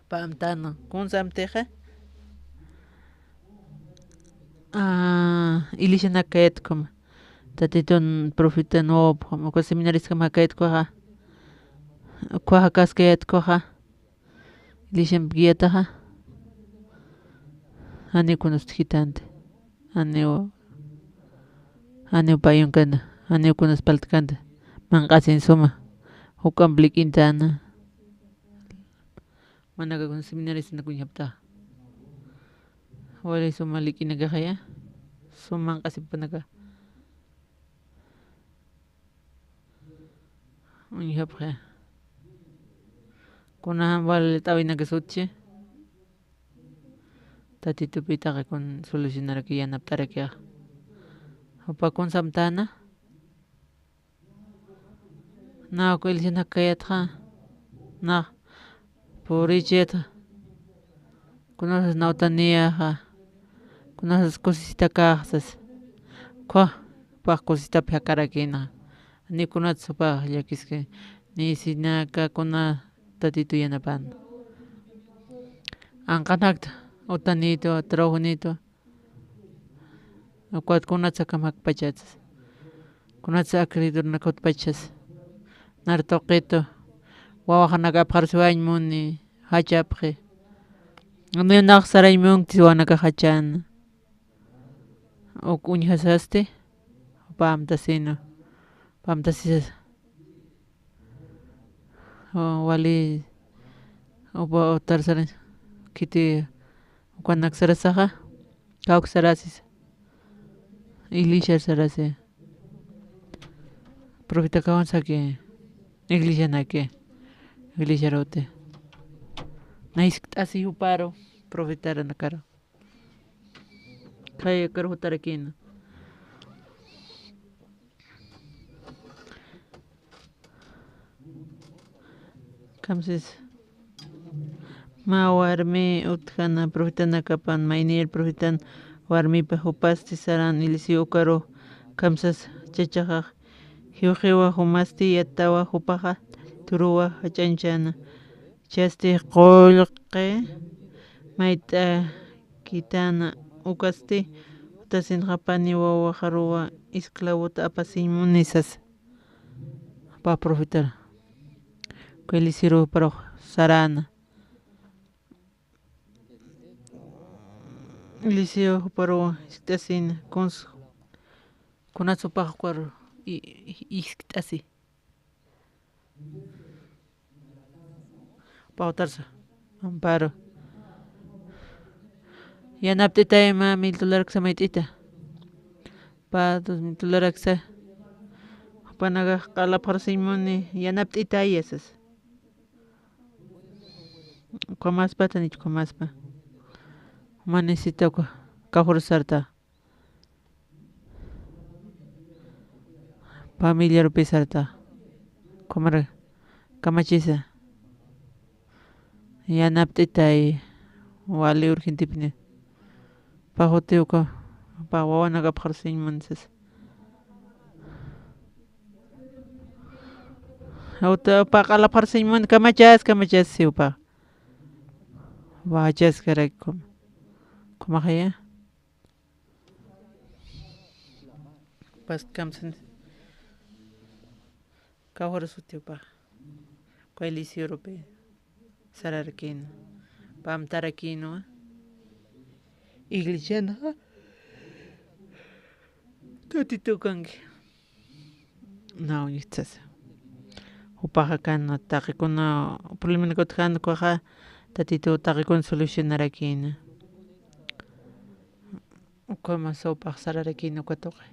Pä amtana. Kunsa amtixa. Ah, iglesianak kayat ukhama. Tatitun profetan wawapxam, uka seminariskam jakayat ukhaxa. Ukhaxa kaskayat ukhaxa. Iglesiamp guiataxa. Janiw kunas utjitänti. Janiw, janiw payunkänti. Janiw kunas parlt'känti. Manq'asin suma. Juk'amp lik'intäna. Jumanaka kun seminaristanak uñjapta. Wali suma lik'inakaxaya. Suma manq'asipanaka. Uñjapxi. Kunjam wali t'awinaka sutchi. Tatitupi taqi kun solucionaraki yanapt'arakixa. Jupa kunsa amtäna. Nax uka iglesian jakayatxa. Nax purichayatxa. Kunasas nawtaniyaxa. Kunasas kusisitakaxa sasa. Ukkha, jupax kusisitap jakarakïna. Ni kunats jupax llakiski. Ni sinaka kuna Tatitu yanapan. Anqanakta, utanïtwa, trabajunïtwa. Ukat kunatsa kamkpachas. Kunatsa acreedornak jutpachas. Nar tuqitu. Wawaxanak apxarsiwañ muni, jachapxi. Ni nax sarañ munkti wawanakax jachäna. Uk uñjasasti, pä amtasïnwa. Pä amtasisas. O, wali, upa utar sarañ, khiti, ukanak sarasaxa, kawk sarasis. Iglesiar sarasi. Profeta kawan saki, iglesianaki, iglesiar uti. Nax jiskt'asi juparu, profetaranakaru. Khayakar jutarakïna. Kamsis. Mä warmi utjana profetanakapan, maynir profetan warmipa jupasti saran Eliseo ukaru kamsas chachaxax. Jiwxiwa jumasti yattawa jupaxa turuwa jach'añchäna. Chasti qullqi mayt'akitana ukasti, jutasinxa pani wawaxaruwa esclavota apasiñ muni sasa. Pä profetara. Uka Eliseo juparux saräna. Eliseo juparuwa jiskt'asïna, kuns, kunats jupax ukaru i-, i-, jiskt'asi. Pä utarsa, amparo. Yanapt'itay mä mil dolaraksa mayt'ita. Pä dos mil dolaraksa. Jupanakax q'alapxarsiñ muni, yanapt'itay sasa. Ukhamaspa, tanich ukhamaspa. Mä necesita uka, kawkhar sarta. Familiarupi sarta. Ukhamar kamachisa. Yanapt'itay, wali urgentipini. Pä juti uka, pä wawanak apxarsiñ muni sasa. Uta, pä q'alapxarsiñ muni, kamachas, kamachas, si upa. Wachaskarak ukhama. Ukhamaxaya. Past kamsan. Kawkhar suti upa. Uka Eliseorupi sararakïna. Pä amtarakïnwa. Iglesianxa Tatitu ukanki. Nax uñjt'asa. Jupaxa kan taqikuna problemanakut jan ukaxa Tatitu taqikuna solucionarakïna. Ukhama sawpax sararakïn uka tuqi.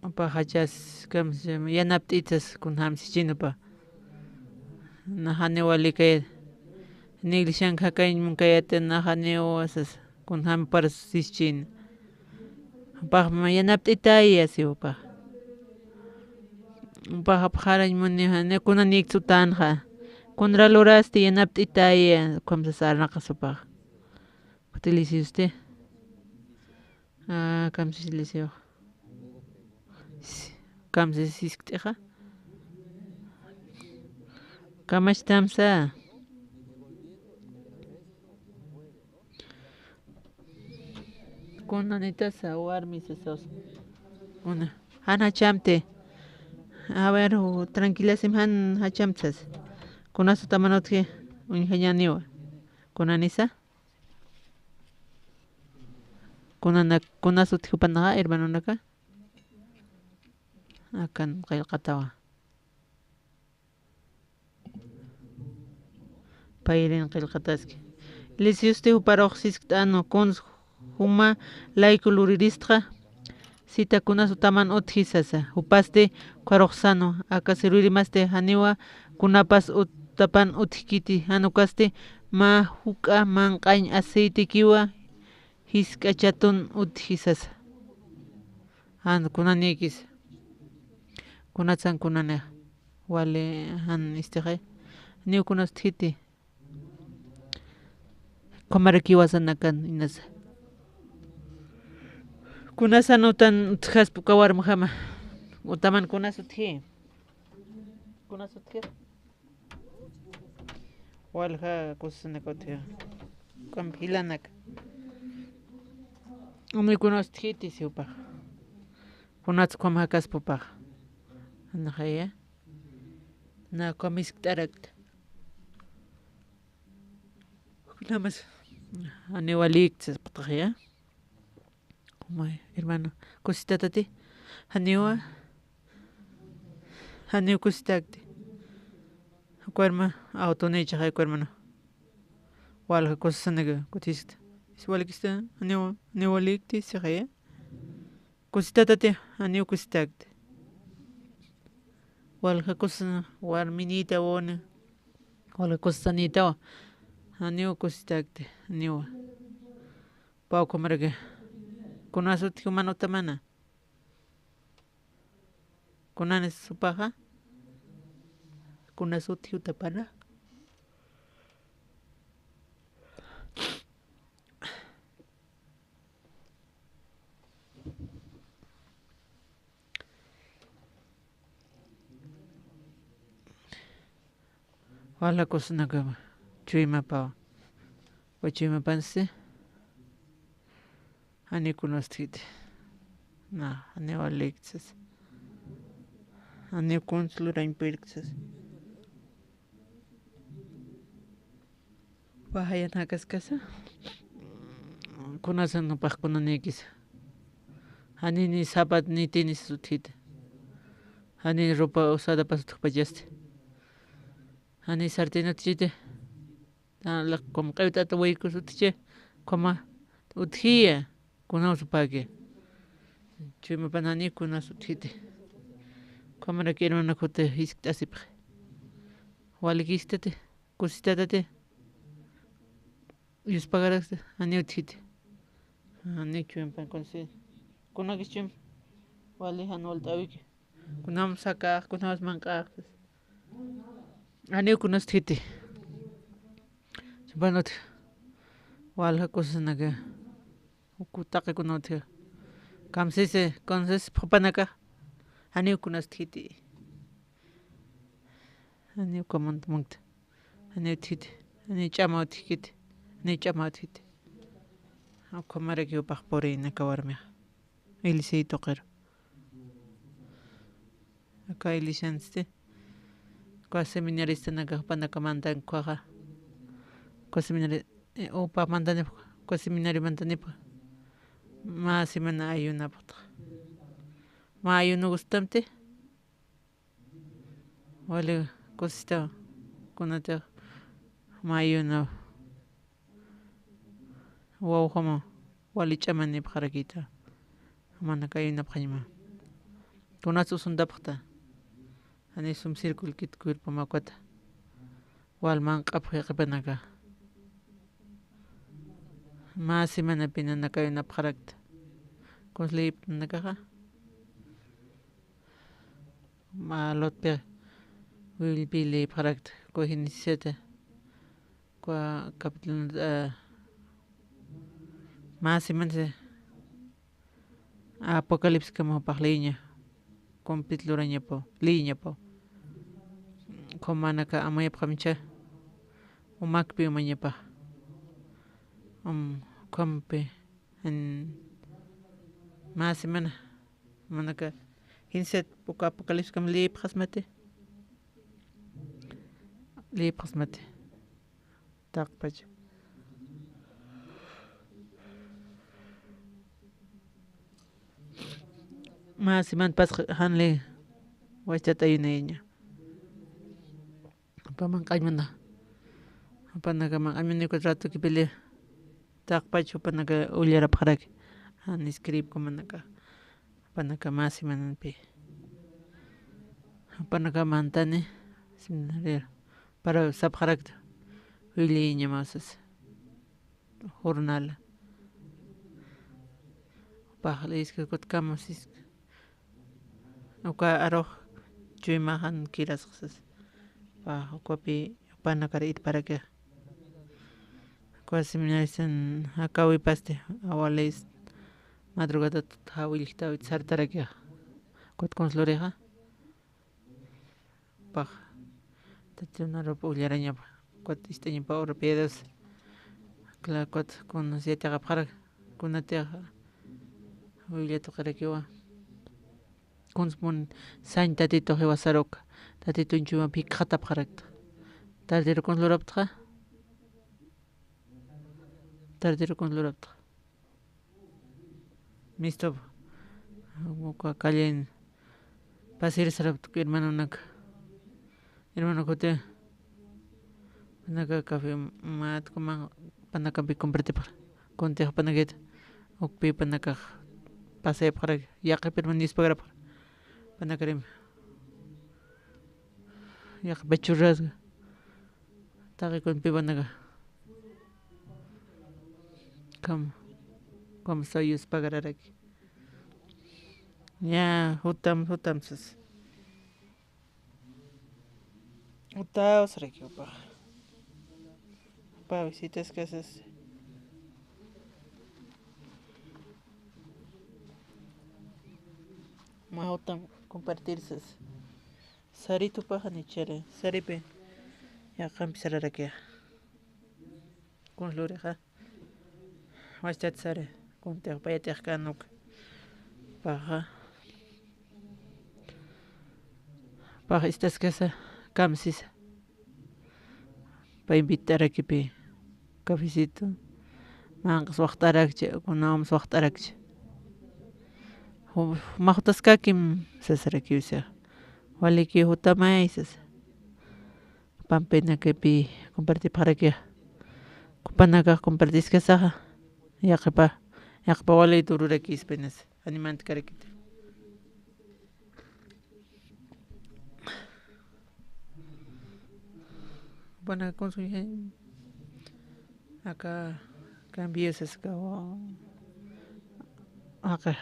Upaxachas kamsa yanapt'itas kunjamsichïn upa. Naxaniw walikay, iglesian jakañ munkayati naxaniw sas kunjam parsischïn. Upax ma yanapt'itaya si upax. Upax apxarañ muni, jani kunanïksa utanxa. Kunra lurasti yanapt'itaya, ukham sas arnaqas upax. Utiliziosti. Ah, kamsis lisiw. Si, kamsis siskt'ixa. Kamachtamsa. Kunanitasa, warmisasas. Kuna. Jan jachamti. A ver, u-, tranquilasim jan jachamtsas. Kunas utaman utji, uñjañaniwa. Kunanisa. Kunana-, kunas utji jupanaxa, hermanonaka. Akan qillqatawa. Payrin qillqataski. Lisiusti juparux siskt'anu, kuns juma layku luriristxa, sita kunas utaman utji sasa. Jupasti ukharux sanu, aka sirvirimasti janiwa kunapas utapan utjkiti, jan ukasti mä juk'a manq'añ aceitekiwa jisk'achatun utji sasa. Jan kunanïkis. Kunatsan kunanïx. Wali jan istixay. Janiw kunas utjiti. Ukhamarakiwa sanakan inasa. Kunasan utan utjaspa uka warmjama. Utaman kunas utji. Kunas utji. Walja kusasanaka utji. Ukham jilanaka. Umi kunas utjiti si upax. Kunats ukham jakaspa upax. Anxaya. Na ukham jiskt'arakta. Ukhamas. Janiw walïkta saspa utjaya. Umay, hermano. Kusitatati. Janiwa. Janiw kusitakti. Uka herma-, autonïchaxa uka hermano. Walja kusasanaka kutiskta. Is walikista, janiwa, janiw walïkti sixaya. Kusitatati, janiw kusitakti. Walja kusa, warminïtawani. Walja kusasanïtawa. Janiw kusitakti, janiwa. Pä ukhamaraki. Kunas utji juman utamana. Kunanis jupaxa. Kunas utji utapana. Walja kusanaka chuymapawa. Wa chuymapansi. Janiw kunas utjiti. Na, janiw walïkta sasa. Janiw kuns lurañ puyirkta sasa. Wajayan jakaskasa. Kunasan jupax kunanïkisa. Janiw ni zapat ni tenis utjiti. Janiw ropa usadapas utjpachasti. Janiw sartén utjiti. Jan laq kum q'iwt'at waykus utji. Ukhama utjiya. Kunaw supäki. Chuymapan janiw kunas utjiti. Ukhamaraki hermano kuti jiskt'asipxi. Walikistati. Kusitatati. Yuspagaraksa, janiw utjiti. Janiw chuymapan kunsi. Kunakis chuyma. Wali jan walt'äwiki. Kunam sakax, kunam manq'ax. Janiw kunas utjiti. Chupanut. Walja kusasanaka. Uku taqi kuna utji. Kamsisi, kunsis phupanaka. Janiw kunas utjiti. Janiw ukamunt munkta. Janiw utjiti. Janiw ch'ama utjkiti. Janiw ch'ama utjiti. Ukhamaraki jupax purïna aka warmixa. Iglesia tuqiru. Aka iglesiansti. Uka seminaristanakax jupanaka mantan ukhaxa. Uka seminari-, eh, upa mantanipx, uka seminari mantanipx. Mä semana ayunapxtxa. Mä ayuno gustamti. Wali kusista kunatix mä ayuno wawjamaw. wali ch'amanipxarakita. Jumanaka ayunapxañma. Kunats usuntapxta. Jani sum circulkit cuerpoma ukata. Wal manq'apxi yaqhipanaka. Mä semanapi nanaka ayunapxarakta. Kunsa liyipxta nanakaxa. Mä Lotpi Biblia liyipxarakta. Kuwa Génesis siete. Kuwa capítulo, eh, mä semana Apocalipsis kama jupax leyiña, completo lurañapaw, leyiñapaw. Jumanaka amuyapxamcha, umakpi umañapa. Um, ukhampi, en, mä semana, jumanaka, jinset, uka Apocalipsis kama leyipxasmati. Leyipxasmati. Taqpacha. Mä semana pasxa janli wachtat ayunayaña. Jupa manq'añmana. Jupanaka manq'añmana ukat ratoki pili. Taqpacha jupanaka ullarapxaraki. Jan escribikumanaka. Jupanaka mä semananpi. Jupanaka mantani seminario para sapxarakta. Williñamaw sasa. Jornal. Jupax leyiskas ukat kamasiska. Uka arux chuymaxan kirasxa sasa. Jupax ukapi jupanakar irparakixa. Uka seminaristan jakawipasti, awalis madrugadat jawillktawit sartarakixa. Ukat kunsa lurixa. Pax. Tatiw narup ullarañapa. Ukat ist'añapa urapiyadas. Akla ukat kun siete qapxarak. Kunatixa. Uwilla tuqirakiwa. Kunspun sañ Tatitux jiwasaruka, Tatitun chuyma phikxatapxarakta. Tarderu kunsa luraptxa? Tarderu kunsa luraptxa? Mistup, uka callen pasir saraptku hermanonak. Hermano Jute, panaka café mat kuman panakampi compartipxra. Kuntix panakit ukpi panakax pasayapxarak, yaqipirman nispagrapxra. Panakarim yaqipachurasga. Taqi kunpi panaka. Kam, kam sayus pagararaki. Ya, jutam, jutam sas. Utaw sarakiw pax. Pa visitas casas. Ma utam compartir sas. Saritu paxanichara. Saripi. Yaqampi sararakixa. Kunsa lurixa. Wachtat sari, kuntix payatix kanuk. Paxa. Paxa istaskasa, kamsisa. Pa invitarakipi, cafecito. Manq'as waxt'arakchi, kunawams waxt'arakchi. Ju-, maxutaskakim sasarakiw sixa. Waliki jutamay sasa. Pampinakapi compartipxarakixa. Jupanakax compartiskasaxa. Yaqipa, yaqipa wali tururakispa inas. Animantkarakita. Jupanaka kunsa aka cambio saska. Aka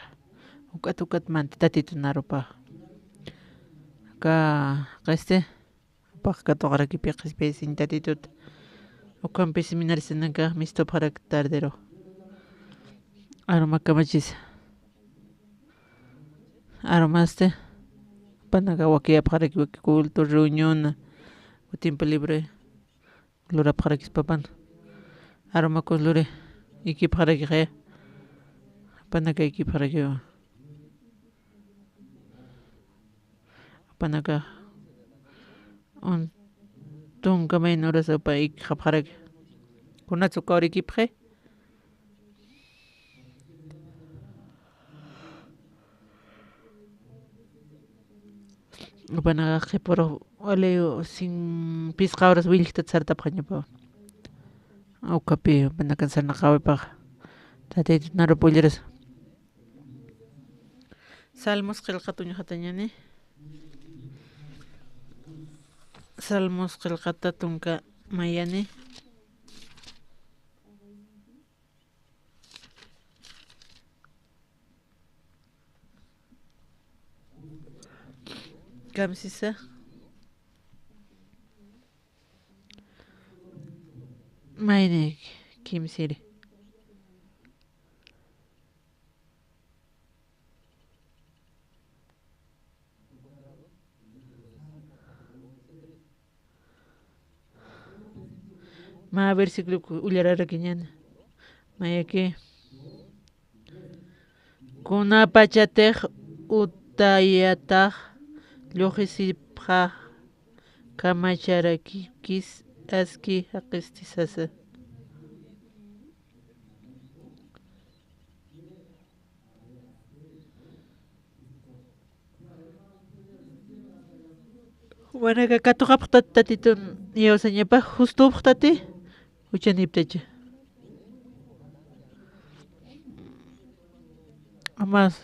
ukat ukat manti Tatitun arupa. Aka, aka este. Jupax katuqarakipi qhispiyasiñ Tatitut. Ukhampi seminaristanakax mistupxarak tardero. Aruma kamachisa. Arumasti. Jupanaka wakiyapxaraki waki culto, reunión, o tiempo libre. Lurapxarakispapan. Aruma kunsa luri. Ikipxarakixa. Jupanaka ikipxarakiwa. Jupanaka un tunka mayna urasa jupa ikxapxaraki. Kunatsa uka urikipxi. Jupanaka qhipuru wali sin pisqa horas willktat sartapxañapa. Ukhapi jupanakan sarnaqawipaxa. Tatitut narup ullirasa. Salmos qillqat uñjatañani. Salmos qillqata tunka mayani. Kamsisa. Mayni kimsiri. Mä versículo ku-, ullararakiñäni. Mayaki. Kunapachatix utayatax lluqisipxä kamacharakipkis aski jaqisti sasa. Jumanaka katuqapxtati Tatitun iyawsañapa, justupxtati, juchaniptacha. Amas,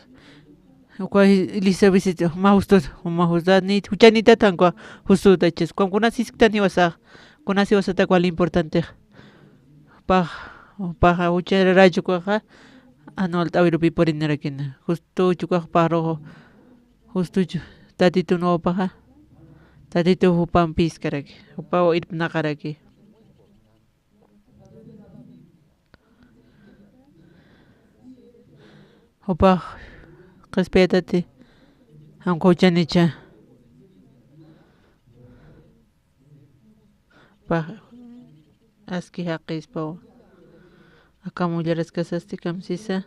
ukwa Elisa visita, ma justu, ma justa, ni juchanitatan kwa justutachas. Kwa kunas isktan iwasax, kunas iwasatak wal importantex. Pax, paxa juchararachu kwaxa, anual t'awirupi purinarakina. Justuchu kwax paxruxu, justuchu. Tatitun wawapaxa, Tatitu jupampiskaraki, jupaw irpnaqaraki. Jupax qhispiyatati, janq'uchanicha. Pax, aski jaqispaw. Akam ullaraskasasti kamsisa.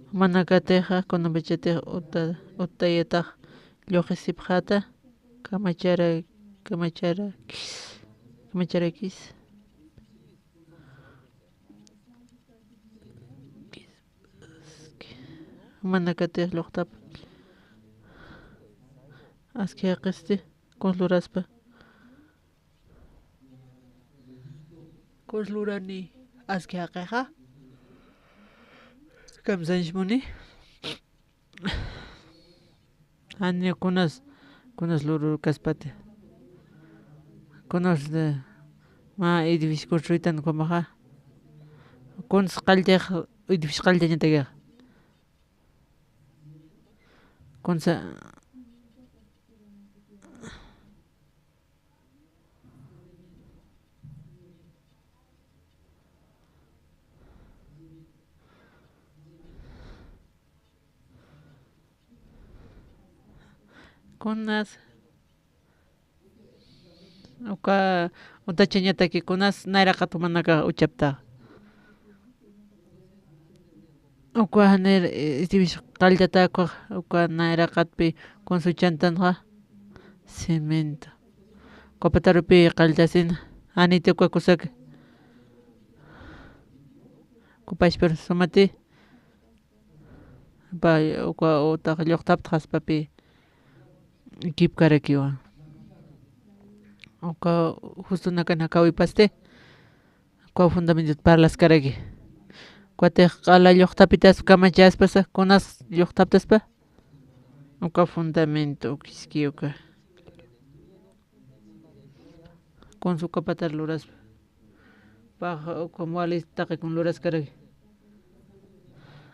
Jumanakatixa, kunapachatix uta-, utayatax lluqisipxäta, kamachara-, kamacharakis, kamacharakis. Jumanakatix lluqtap. Aski jaqisti, kuns luraspa. Kuns lurani aski jaqixa. Kamsañs muni. Jani kunas, kunas lururkaspati. Kunas de, mä edificio construitan ukhamaxa. Kuns qalltax, edificio qalltañatakixa. Kunsa, kunas, uka utachañataki kunas nayraqat jumanakax uchaptaxa. Uka janir, eh, edificio qalltata ukax, uka nayraqatpi kuns uchantanxa, cemento. Uka patarupi qalltasina, janiti uka kusaki. Kupashpir sumati, pa, uka utax lluqtaptxaspapi kipkarakiwa. Uka justunakan jakawipasti, uka fundamentot parlaskaraki. Ukatix q'ala lluqtapitas kamachäspasa, kunas lluqtaptaspa, uka fundamento, ukiski uka. Kuns uka patar luraspa. Pax, ukham wali taqikun luraskaraki.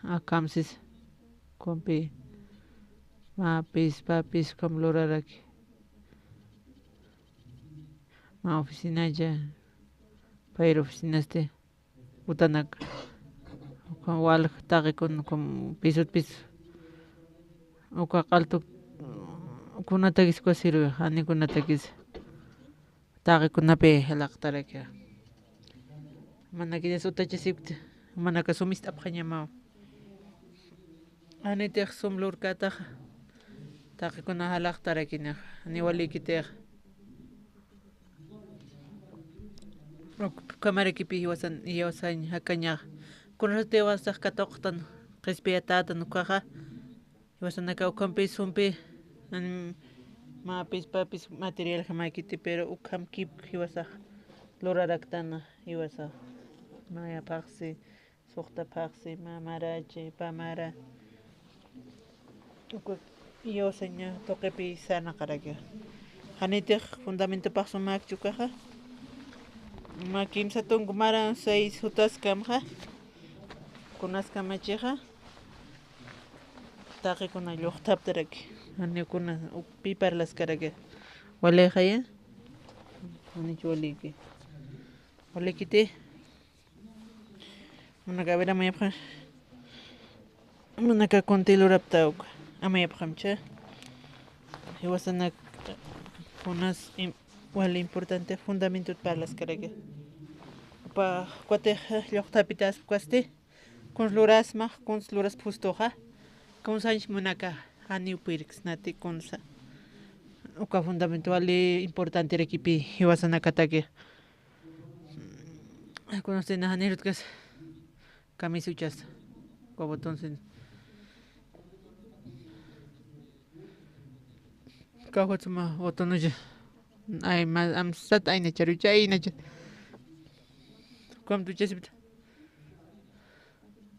Akham sisa. Ukham pi. Mä pis, pä pis ukham luraraki. Mä oficinalla. Payr oficinasti. Utanak. Ukham walj taqikun, ukham pisut pis. Uka q'altuk kunatakis uka sirwi, jani kunatakis. Taqikunapi jalaqtaraki. Manakiñas utachasipkti, manaka sum ist'apxañamaw. Janitix sum lurkätaxa, taqikuna jalaqtarakinaxa, jani walikitix. Uk-, ukhamarakipi jiwasan, jiwasañ jakañaxa. Kunasati jiwasax katuqtan, qhispiyatätan ukaxa. Jiwasanaka ukhampi sumpi, jan mä pis pä pis material jamäkiti, pero ukham kip jiwasax luraraktana jiwasax. Maya phaxsi, suxta phaxsi, mamarachi, pamara. Uka iyawsaña tuqipi sarnaqaraki. Janitix fundamentopax sumäkchi ukaxa. Mä kimsa tunka maran seis jutaskamxa. Kunaskamachixa. Taqikuna lluqtaptaraki. Janiw kuna pi parlaskaraki. Walixaya. Janich waliki. Walikiti. Munaka, a ver, amayapxam. Munaka kunti lurapta uka. Amayapxamcha. Jiwasanak kunas im-, wali importante fundamentot parlaskaraki. Upa, uka tix lluqtapita aspkasti. Kuns lurasmax, kuns luras phustuxa. Kunsañch munaka, janiw pirksnati kunsa. Uka fundamento wali importante rakipi jiwasanakataki. Kunasina janirutkas. Kamisa uchas. Uka botoncin. Kawatsuma botonucha. Ay, ma, amsat aynacharucha, aynacha. Ukamta uchasipta.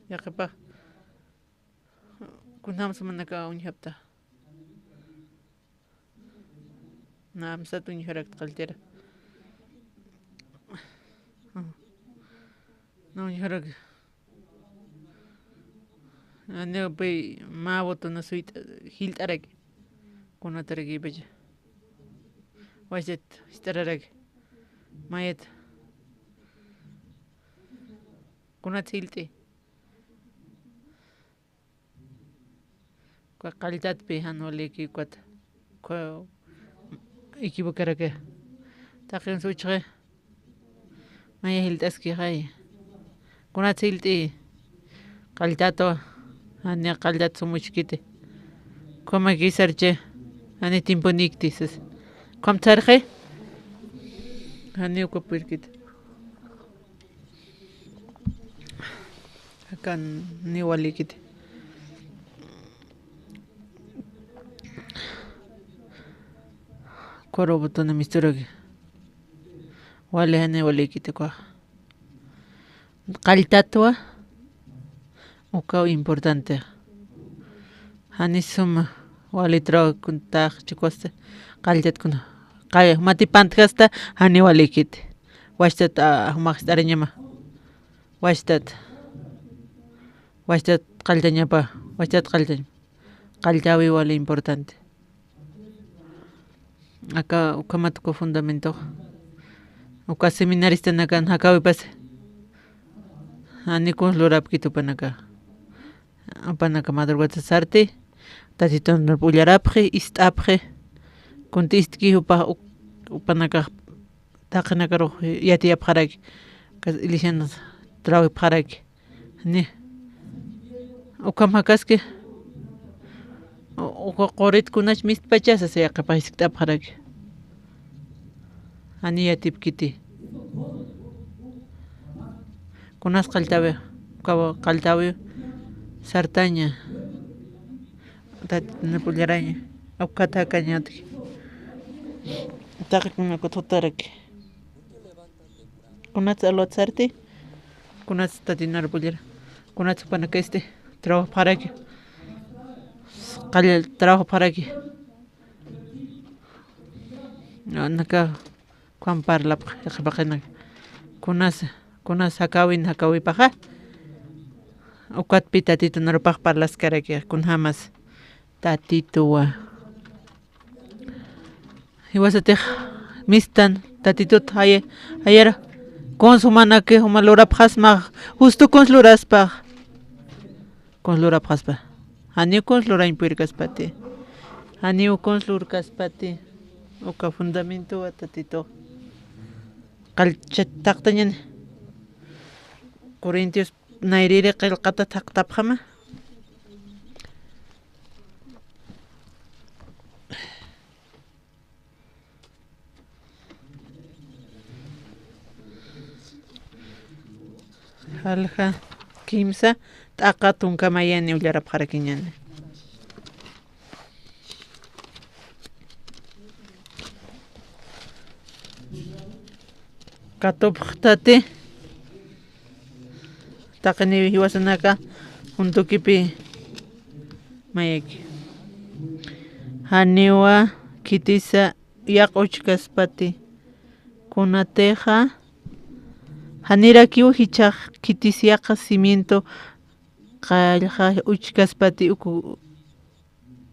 Yaqhipax. Kunjamsa munaka uñjapta. Na, amsat uñjarakta qalltira. Na uñjarak. Aniw pay mä botona suyt'a, jilt'araki. Kunataraki pacha. Wachat, jist'araraki. Mayat. Kunat jilt'i. Uka qalltatpi jan waliki ukat. Uka equivocaraki. Taqinsa uchxi. Maya jilt'askixay. Kunat jilt'i. Qalltatwa. Jani qalltat sum uchkiti. Ukhamakisarchi. Jani tiemponikti sas. Ukham sarxi. Jani uka pirkiti. Akan ni walikiti. Koro botona misturaki. Wali jani walikiti kwa. Qalltatwa. Ukaw importante. Jani suma wali trabajo kuntax chikusti. Qalltatkuna. Qay, mati pantjasta jani walikiti. Wachtat, ah, jumax ist'arañama. Wachtat. Wachtat qalltañapa. Wachtat qalltañ. Qalltawi wali importante. Aka, ukhamat uka fundamentox. Uka seminaristanakan jakawipasi. Jani kuns lurapkiti upanaka. Upanaka madrugata sarti. Tatitun p'ullarapxi, ist'apxi. Kunti ist'ki upa, u-, upanakax taqinakarux yatiyapxaraki. Kas iglesian trabajapxaraki. Ni. Ukham jakaski. U-, uka qurit kunach mistpachasa, sasa yaqhipax jiskt'apxaraki. Jani yatipkiti. Kunas qalltawi. Uka qalltawi. Sartaña. Tatitun p'ullaraña. Ukat jakañatki. Taqikuna kutxutaraki. Kunats alwat sarti, kunats tatitun p'ullara, kunats upanaka este, trabajapxaraki, qallta trabajapxaraki. Naka, ukham parlapxi, yaqhipaqinaka. Kunas, kunas jakawin jakawipaxa, ukatpi tatitun arupax parlaskaraki, kunjamas tatituwa. Jiwasatix mistan, tatitut jaya-, jayara. Kuns jumanaki, juma lurapxasma, justo kuns luraspa. Kuns lurapxaspa. Janiw kuns lurañ purkaspati. Janiw kuns lurkaspati. Uka fundamentowa tatitux. Qallchat taqtañani. Corintios nayrïri qillqata taqtapxama. Jalja kimsa t'aqa tunka mayani ullarapxarakiñani. Katupxtati. taqiniw jiwasanaka juntukipi mayaki. Janiwa khitisa yaq uchkaspati. Kunatixa janirakiw jichhax khitis yaq cimiento qallxa uchkaspati uku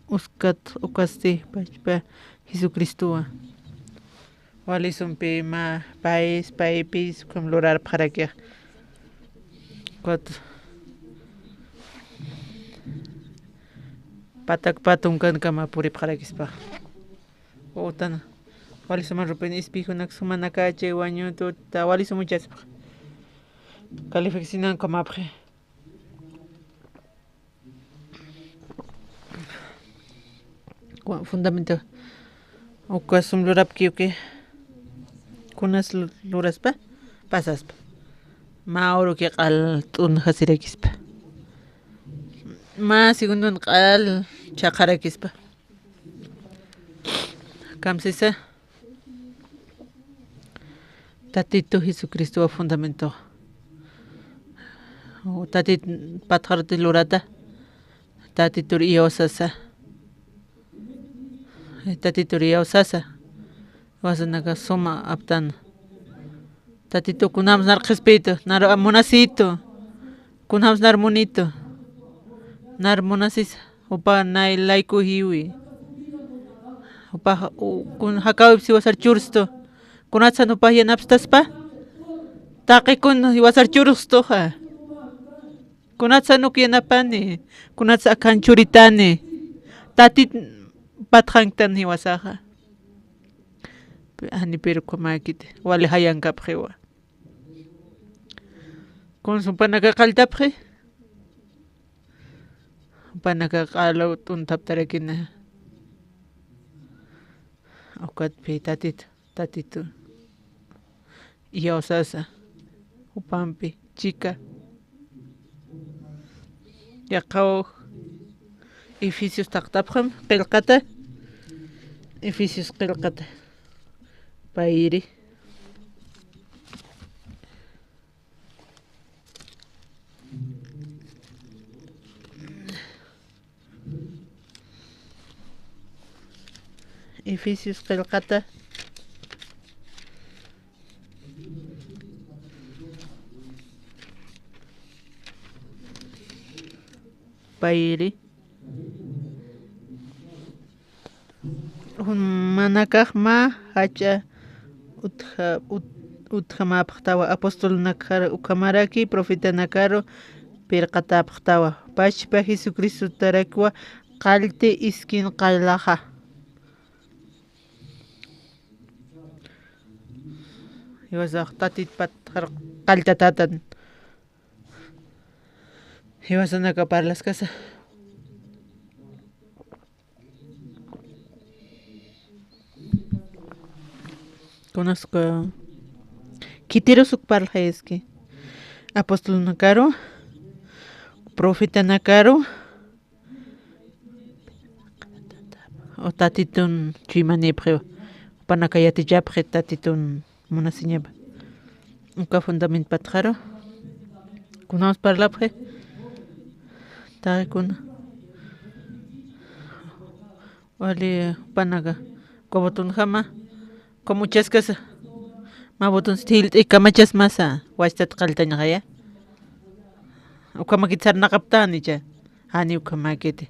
uskat ukasti pachpa Jesucristowa. Walisumpi mä payis, paypis ukham lurarpxarakix. Cuatro. Patak patunkankama puripxarakispa. Utana. Wali suma rupin ispijunak sumanakachay wañututa wali sumuchaspa. Calificacionankamapxi. Fundamento. Uka sum lurapki uki. Kunas lu-, luraspa, pasaspa. Mä uruki q'al t'unjasirakispa. Mä segundon q'al chhaqarakispa. Kamsisa. Tatitu Jesucristowa fundamento. Tatit patxaruti lurata. Tatitur iyawsasa. Tatitur iyawsasa. Jiwasanaka suma aptan. Tatitu kunams nar qhispitu, nar munasitu. Kunams nar munitu. Nar munasisa. Jupa nay laykujiwi. Jupa ja-, u-, kun jakawipsi wasar churstu. Kunatsan jupa yanapstaspa. Taqi kun wasar churstuxa. Kunatsan uk yanapani. Kunatsa akhan churitani. Tatit patxanktan jiwasaxa. Jani pero kumakiti. Wali jayankapxiwa. Kun supanaka qalltapxi. Panaka q'alaw t'unthaptarakina. Ukatpi tatit, tatitu. Iyawsasa. Jupampi, chika. Yaqaw Efesios taqtapxam, qillqata. Efesios qillqata. Payri. Efesios qillqata. Payri. Jumanakax mä jach'a utja-, ut-, utjamäpxtawa, apostolnakar ukhamaraki, profetanakaru pirqatäpxtawa. Pachpa Jesucristotarakiwa qallti iskin qallxa. Jiwasax tatit patxar qalltatätan. Jiwasanaka parlaskasa. Kunaska khitirus uk parlxayaski. Apostolnakaru, profetanakaru, o tatitun chuymanipxiw. Jupanaka yatichapxi tatitun munasiñapa. Uka fundament patxaru. Kunamas parlapxi. Taqikuna. Wali panaka. Uka botonjama. Uka muchaskasa. Mä botonsi thilt'i kamachasmasa. Wachtat qalltañxaya. Ukhamakit sarnaqaptanicha. Jani ukhamakiti.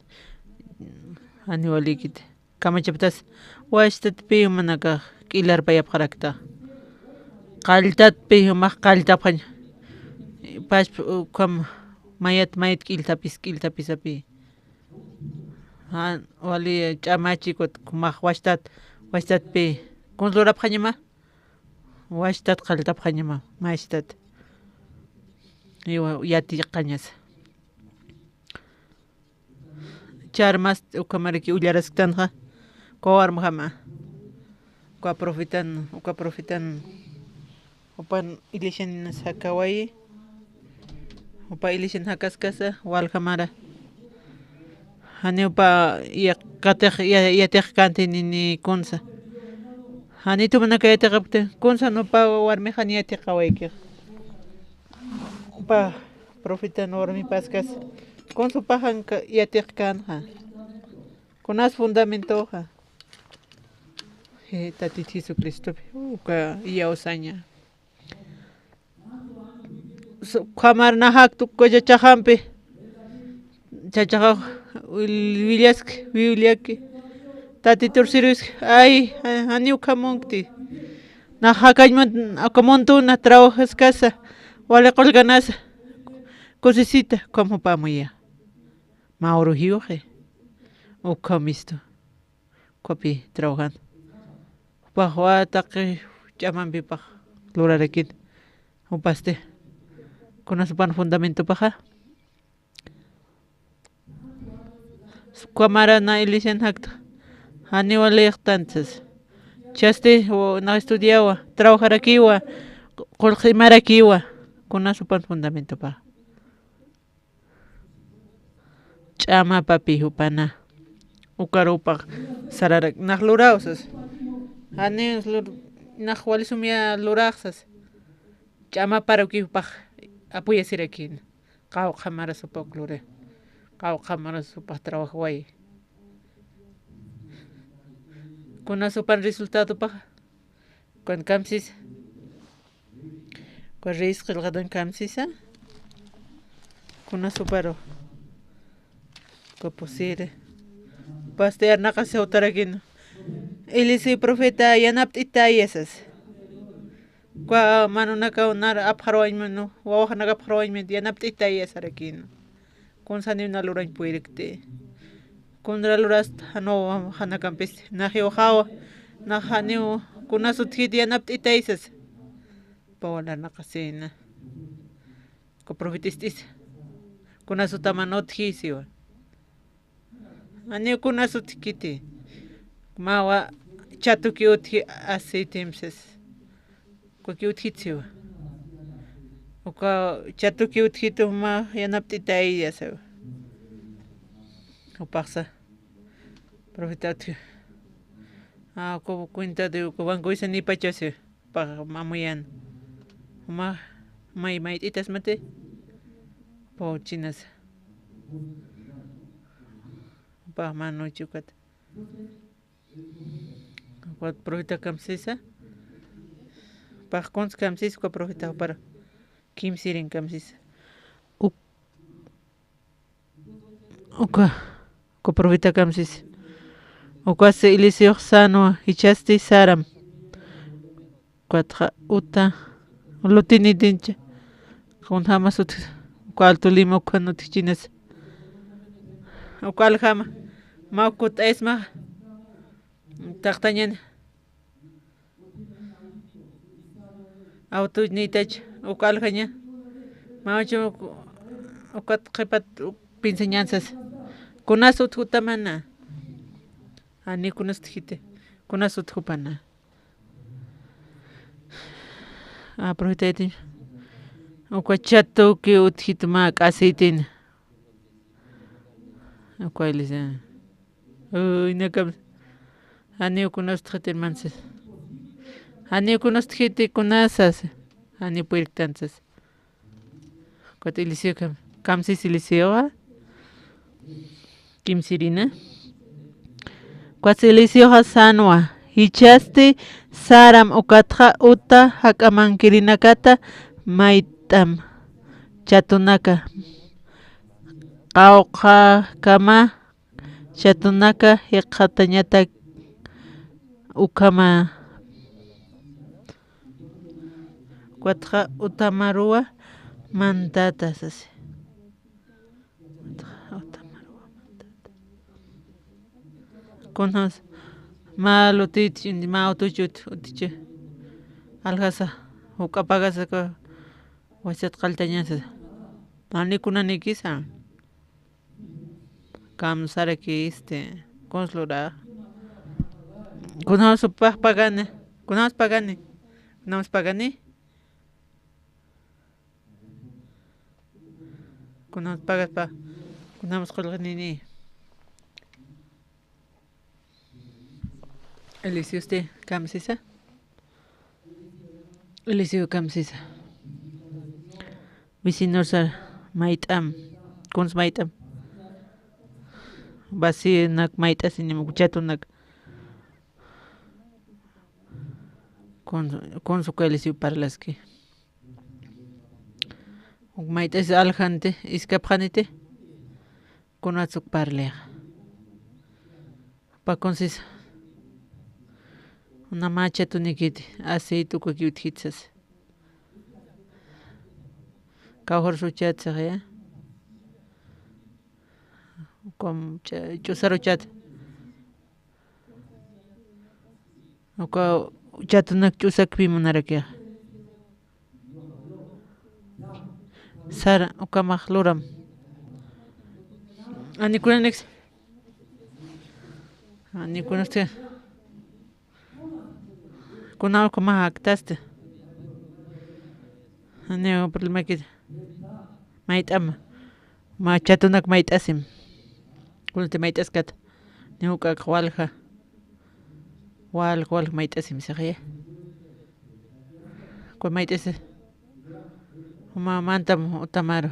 Jani walikiti. Kamachaptas wachtatpi jumanakax k'illarpayapxarakta. Qalltatpi jumax qalltapxañ. Pachpa ukham mayat mayat k'iltapis k'iltapisapi. Jan wali ch'amachi kut jumax wachtat, wachtatpi. Kuns lurapxañama? Wachtat qalltapxañama, machtat. Iwa yatiqañasa. Charmas ukhamaraki ullarasktanxa, uka warmjama. Uka profetan, uka profetan, jupan iglesian jakawayi, jupa iglesian jakaskasa, waljamara. Jani jupa yaqatix, ya-, yatix kanti ni, ni kunsa. Jani tumanaka yatiqapkti, kunsa jupa warmix jani yatiqawayki. Jupa profeta Noemi Pascas. Kunsupaxan yatiqkanxa. Kunas fundamentoxa. Tatit Jesucristopi uka iyawsaña. Ukhamar naxaktu uka chachaxampi. Chachaxa willaski, willaski. Tatitur sirviski, ay, janiw ukhamunkti. Nax jakañ muntuna trabajaskasa, wali qullqanasa kusisita, ukham jupamuya. Mä urujiwxi. Ukhamistu. Ukhapi trabajan. Jupax taqi ch'amampipax lurarakïn. Jupasti. Kunas jupan fundamentopaxa. Ukhamarana iglesian jakta. Janiw liyxtantsas. Jichhasti nax estudiawa, trabajarakiwa, qullqi imarakiwa. Kunas jupan fundamentopaxa. Ch'amapapi jupana. Ukarupax sararak nax luräw sas. Janiw lur-, nax wali sumya luräx sas. Ch'amaparakiw jupax apuyasirakïn. Qawqha marasupax lurï. Qawqha marasupax trabajaway. Kunas jupan resultadopax. Kun kamsisa. Kun reyes qillqatan kamsisa. Kunas juparu. Kun pusiri. Pasti arnaqasi jutarakïn. Eliseo profeta yanapt'itayasas. Ukwa manunakaw nar apxarwañmanu, wawaxanaka apxarwañmanu, yanapt'itayasarakin. Kuns janiw na lurañ puyrikti. Kunra lurasta, janiw wawaxanakampis, nax jiwxawa, nax janiw kunas utjiti yanapt'itaysas. Pawal arnaqasina. Uka profetist'isa. Kunas utaman utji siwa. Janiw kunas utjkiti. Mä chatuki utji aceitemsas. Uka ki utjit siwa. Uka chatuki utjitu mä yanapt'itayasa. Jupaxsa. Profeta utji. Ah, uka cuenta de uka banco isa nipachasi. Pax mamuyan. Juma, may, mayt'itasmati. Pawchinas. Pax manuchi ukat. Ukat profeta kamsisa. Pax kuns kamsis uka profeta jupar. Kimsirin kamsisa. Uk-, Uka, uka profeta kamsis. Ukasa Eliseox sänwa, jichhasti saram. Ukatxa uta, lutinitincha. Kunjamas ut-, uka altu lima ukan utjchinas. Uka aljama, mä ukut'aysma. Taqtañan. Awtuñitach, uka aljaña. Mamachu, ukat qhipat, uk pinsañansas. Kunas utjutamana. Ani kunas utjiti. Kunas utjupana. A, profeta yatiñ. Uka chatuki utjitma k'asitin. Uka Eliseo. Uy, nakam. Janiw kunas utjiti, hermanos. Janiw kunas utjiti kunasas. Janiw puyrktantsas. Ukat Eliseo kam-, kamsis Eliseoxa. Kimsirina. Ukat Eliseoxa sänwa. Jichhasti saram ukatxa uta jak'amankirinakata mayt'am chatunaka. Qawqhakama chatunaka jikxatañatak ukhama. Ukatxa utamaruwa mantata sasi. Ukatxa utamaruwa mantata. Kunjas mä lutiti, mä utuchut, utichu. Aljasa, juk'apagasa ka wasat qalltañasa. Mani kunanikisa. Kamsarakisti, kunslura. Kunjams pax pagani, kunjams pagani, kunjams pagani. Kunjams pagaspa, kunjams qullqinini. Eliseosti kamsisa. Eliseo kamsisa. Vecino sar, mayt'am, kuns mayt'am. Vacíonak mayt'asinim, uk chatunak. Kuns, kuns uka Eliseo parlaski. Uk mayt'asi aljanti, iskapxaniti. Kunats uk parlixa. Pakunsisa. Una mä chatunikiti, aceite ukakiw utjit sasa. Kawjur suchat saxya. Ukum ch'a-, ch'usar uchat. Uka chatunak ch'usakpi munarakixa. Sara, ukamax luram. Ani kunanix. Ani kunasti. Kuna ukamax aktasti. Ani problemakit. Mayt'am. Mä chatunak mayt'asim. Kunasti mayt'askat. Ni ukak walja. Walja, walja mayt'asim saxya. Kun mayt'asi. Uma mantam utamaru.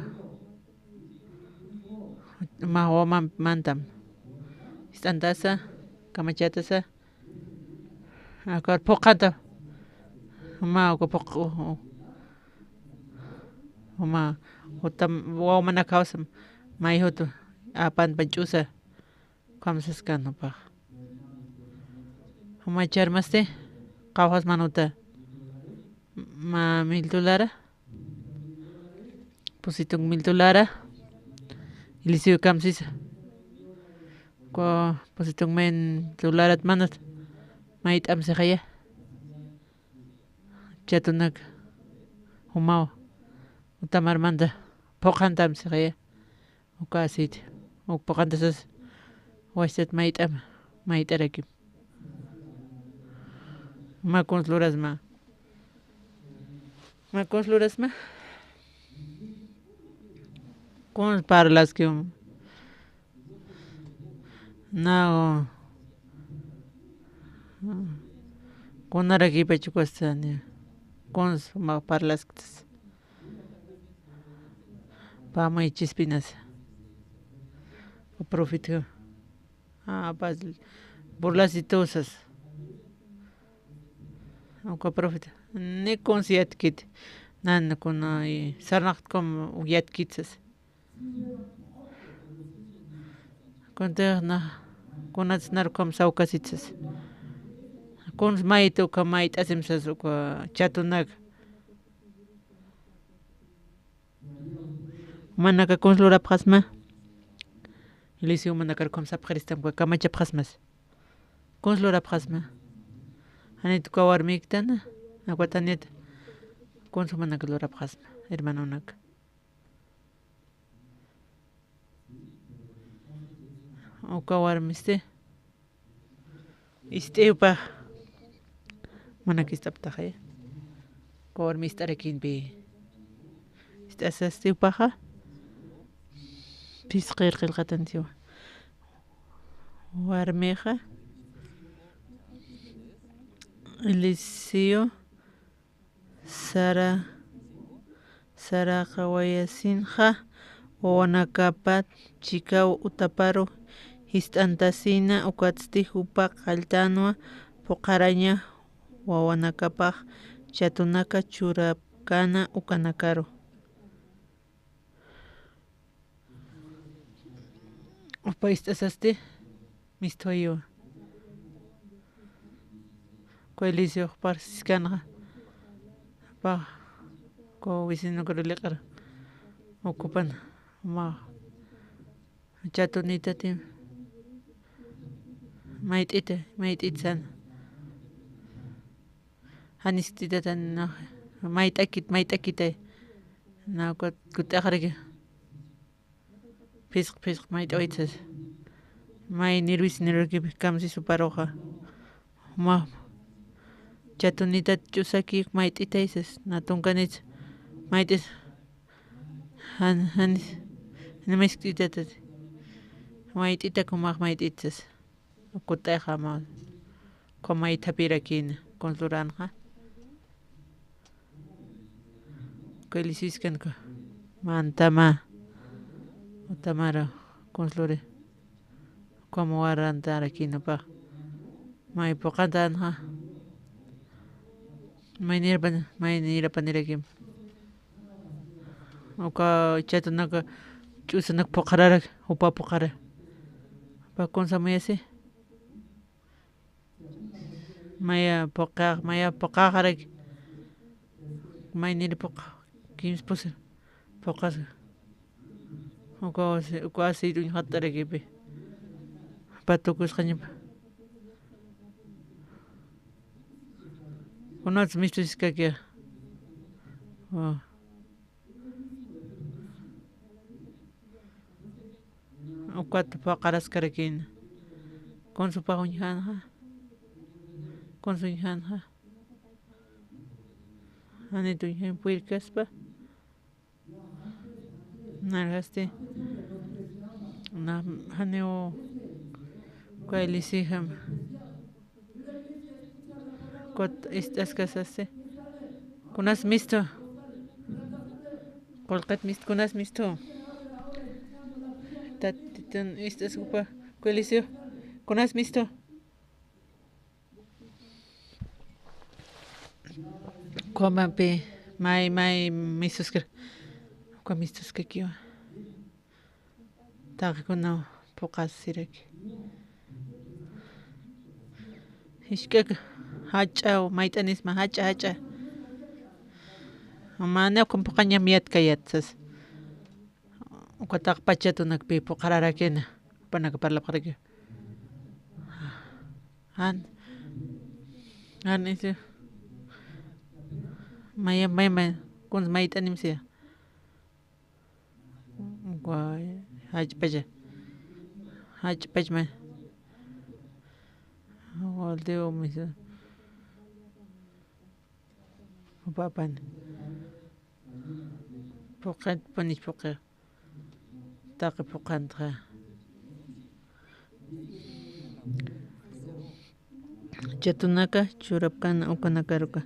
Mä wawa man-, mantam. Ist'antasa, kamachatasa. Akar phuqhanta. Mä uka phuq-, u-, u-, mä utam wawa manakawsam. Mayjut apan panch'usa. Kamsaskan upax. Mä charmasti, qawjas manuta. Mä mil dolara. Pusitun mil dolara. Ilisiw kamsisa. Ku pusitun mil dolarat manat. Mayt'am sixaya. Chatunak. Jumaw. Utamarmanta. Phuqhantam sixaya. Uka aceite. Uk phuqhantasas. Wasitat mayt'am. Mayt'arakim. Mä kuns lurasma. Mä kuns lurasma. Kuns parlaskiw. Naw. Kunarakipachu kustani. Kuns mä parlasktas. Pamay chispinas. Profeta. Ah, pas, burlasitusas. Uka profeta. Ni kuns yatkit. Nan kuna, eh, sarnaqtkum yatkitsas. Kuntix na, kunats narkum sawkasitsas. Kuns maytu uka mayt'asimsas uka chatunak. Manaka kuns lurapxasma. Eliseo manakar ukham sapxiristam, uka kamachapxasmas. Kuns lurapxasma. Janit uka warmiktana, akwatanit. Kuns manaka lurapxasma, hermanonak. Uka warmisti. Ist'iwpax. Manak ist'aptaxaya. Uka warmi ist'arakinpi. Ist'asasti upaxa. Phisqa qillqatantiwa. Warmixa. Eliseo. Sara, saraqa wayasinxa, wawanakapat chikaw utaparu jist'antasina, ukatsti jupa qalltanwa phuqharaña wawanakapax chatunaka churapkana ukanakaru. Upa ist'asasti mistwayiwa. Uka Eliseox parlsiskanxa, pa, uka vecinokar liq'ir, ukupana, ma, chatunitati mayt'ita, mayt'it sana. Janisk't'itatan, mayt'akit, mayt'akitay. Na, kut-, kut'axraki. Phisq, phisq, mayt'awaytsas. May nirwis, nirwaki, kamsisuparuxa. Ma, chatunitat ch'usaki, mayt'itaysas. Na tunkanits, mayt'is. Jan, janis, nimask't'itatat. Mayt'ita kumax, mayt'itsas. Kut'ayxama, ukhama ithapirakïna, kuns luranxa. Uka Eliseoskanku, mantama, Utamara, kuns luri. Ukham warantarakïn jupax. May phuqhantanxa. Maynirapan, maynirapanirakim. Uka chatunaka, ch'usunak phuqhararak, jupa phuqhara. Jupa kunsa mayasi. Maya phuqax, maya phuqaxarak. Mayniri phuqa, kimspusi phuqas. Uka wasi, uka aceite uñjatarakipi. Patukusqañapa. Kunats mistusiskakixa. Wa. Ukat paqaraskarakïna. Kunsupax uñjanxa. Kunsu uñjanxa. Janit uñjan puyrkaspa. Narjasti. Na, janiw. Uka ilisijam. Kut ist'askasasi. Kunas mistu. Qullqit mist, kunas mistu. Tatitun ist'askupa kuelisiw. Kunas mistu. Kumapi may, may mistuskir. Uka mistuskakiwa. Taqikunaw phuqasiraki. Jisk'ak jach'a, mayt'anisma jach'a, jach'a. Mana ukham phuqañam yatkayat sas. Uka taqpach chatunakpi phuqararakina. Jupanaka parlapxaraki. Jan. Jan isi. Maya, maya, maya. Kuns mayt'animsiya. Guay, jach'pacha. Jach'pachma. Waldiw misa. Jupapan. Phuqit, panich phuqi. Taqi phuqantxa. Chatunaka churapkana ukanakaruka.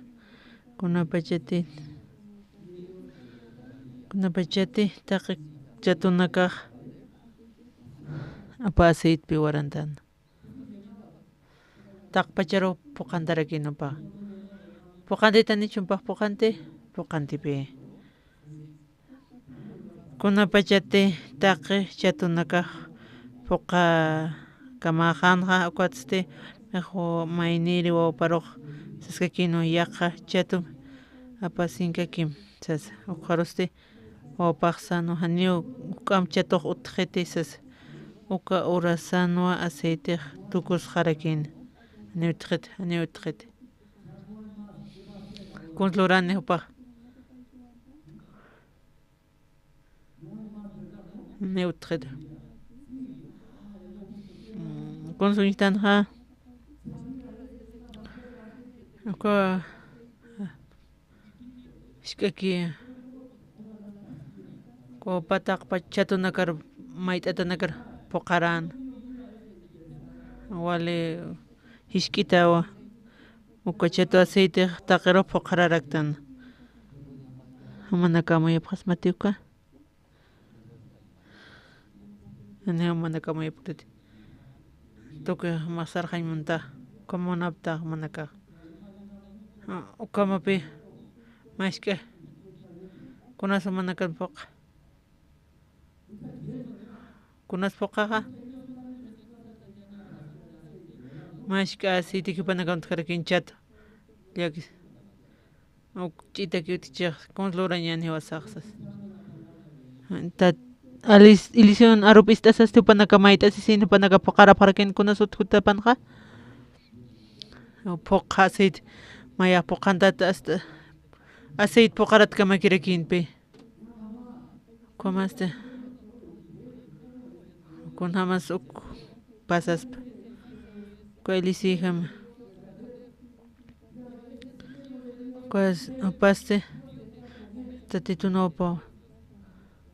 Kunapachati, kunapachati taqi chatunakax apa aceitepi warantana. Taqpacharu phuqantarakïna jupax. Phuqantitanichu jupax phuqanti, phuqantipi. Kunapachati taqi chatunakax phuqakamäxänxa, ukatsti mejor mayniri wawparux saskakïnwa yaqha chatum apasinkakim sasa. Ukxarusti wawpax sänwa janiw juk'amp chatux utjxiti sasa. Uka ura sänwa aceitex tukusxarakïna. Janiw utjxiti, janiw utjxiti. Kuns lurani jupax. Niw utjxiti. Mm, kuns uñjtanxa. Uka, jisk'aki, uka taqpach chatunakar, mayt'atanakar phuqaran. Wali jisk'itawa. Uka chatu aceitex taqirux phuqararaktan. Jumanakax amuyapxasmati uka. Janiw jumanakax amuyapktati. Tukuy jumax sarxañ munta. Ukham munapta jumanakax. Ukhamapi. Mask'a. Kunas jumanakan phuqa. Kunas phuqaxa. Mask'a aceite jupanakan utjarakin chatu. Llakis. Uk ch'itaki utjchix, kuns lurañäni jiwasax sas. Tat, alis, ilusión arup ist'asasti jupanaka mayt'asisin, jupanaka phuqarapxarakin kunas utjkutapanxa. Phuqa aceite, maya phuqantat asta, aceite phuqaratkamakirakinpi. Ukhamaste. Kunjamas uk pasaspa. Uka ilisijama. Ukas upaste. Tatitun upa.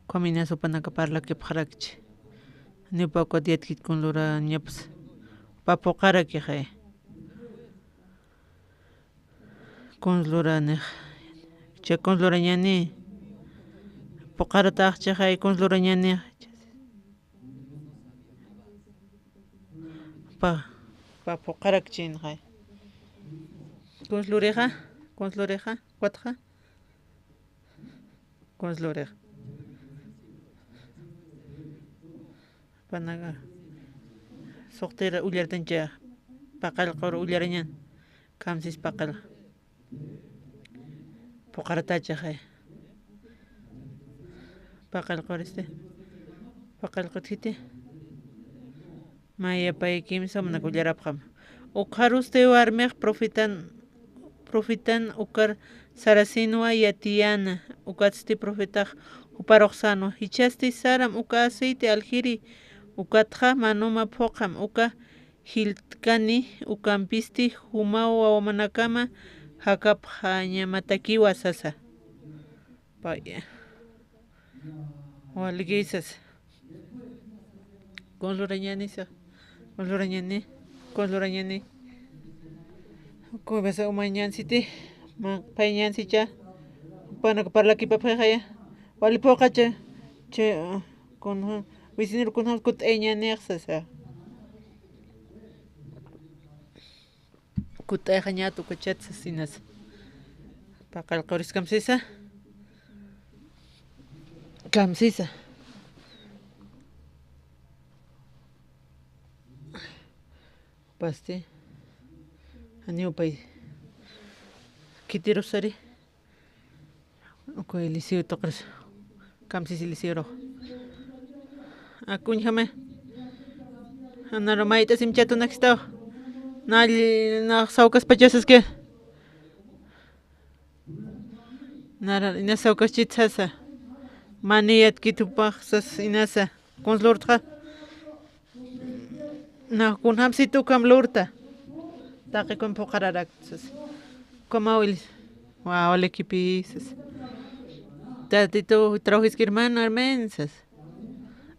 Ukhaminas jupanaka parlakipxarakchi. Nipa ukat yatkit kun lurañapsa. Upa phuqarakixay. Kuns luranix. Cha kuns lurañäni. Phuqaratax chixay kuns lurañäni. Pa, pa phuqharakchinxay. Kuns lurixa, kuns lurixa, ukatxa. Kuns lurixa. Panaka. Suqtira ullartancha. Paqallqur ullarañan. Kamsis paqallq. Phuqharatachaxay. Paqallquristi. Paqallqutjiti. Maya pay kimsa umanak ullarapxam. Ukxarusti warmix profetan, profetan ukar sarasinwa yatiyäna, ukatsti profetax juparux sänwa. Jichhasti saram uka aceite aljiri, ukatxa manuma phuqham, uka jiltkani, ukampisti jumaw wawamanakama jakapxañamatakiwa sasa. Paya. Waliki sasa. Kuns lurañani sa. Kuns lurañani. Kuns lurañani. Kuns basa umañansiti. Ma, payñansicha. Pana parlakipapxixaya. Wali phuqhacha. Che, kun, wisinir kun kut'ayañanix sasa. Kut'ayxañät ukachat sasinas. Paqallquris kamsisa. Kamsisa. Pasti. Janiw pay. Khitirusari. Uka Eliseo tuqirus. Kamsis Eliseorux. Akuñjama. Janaru mayt'asim chatunakistaw. Nalli, nax sawkaspachasaski. Nara, inas sawkaschit sasa. Maniyat kitupax sas inasa. Kuns lurtxa. Nax kunjamsit ukham lurta. Taqi kun phuqhararakta sas. Ukhamaw Elis. Wa, walikipi sas. Tatitu trabajiski hermano, amén sas.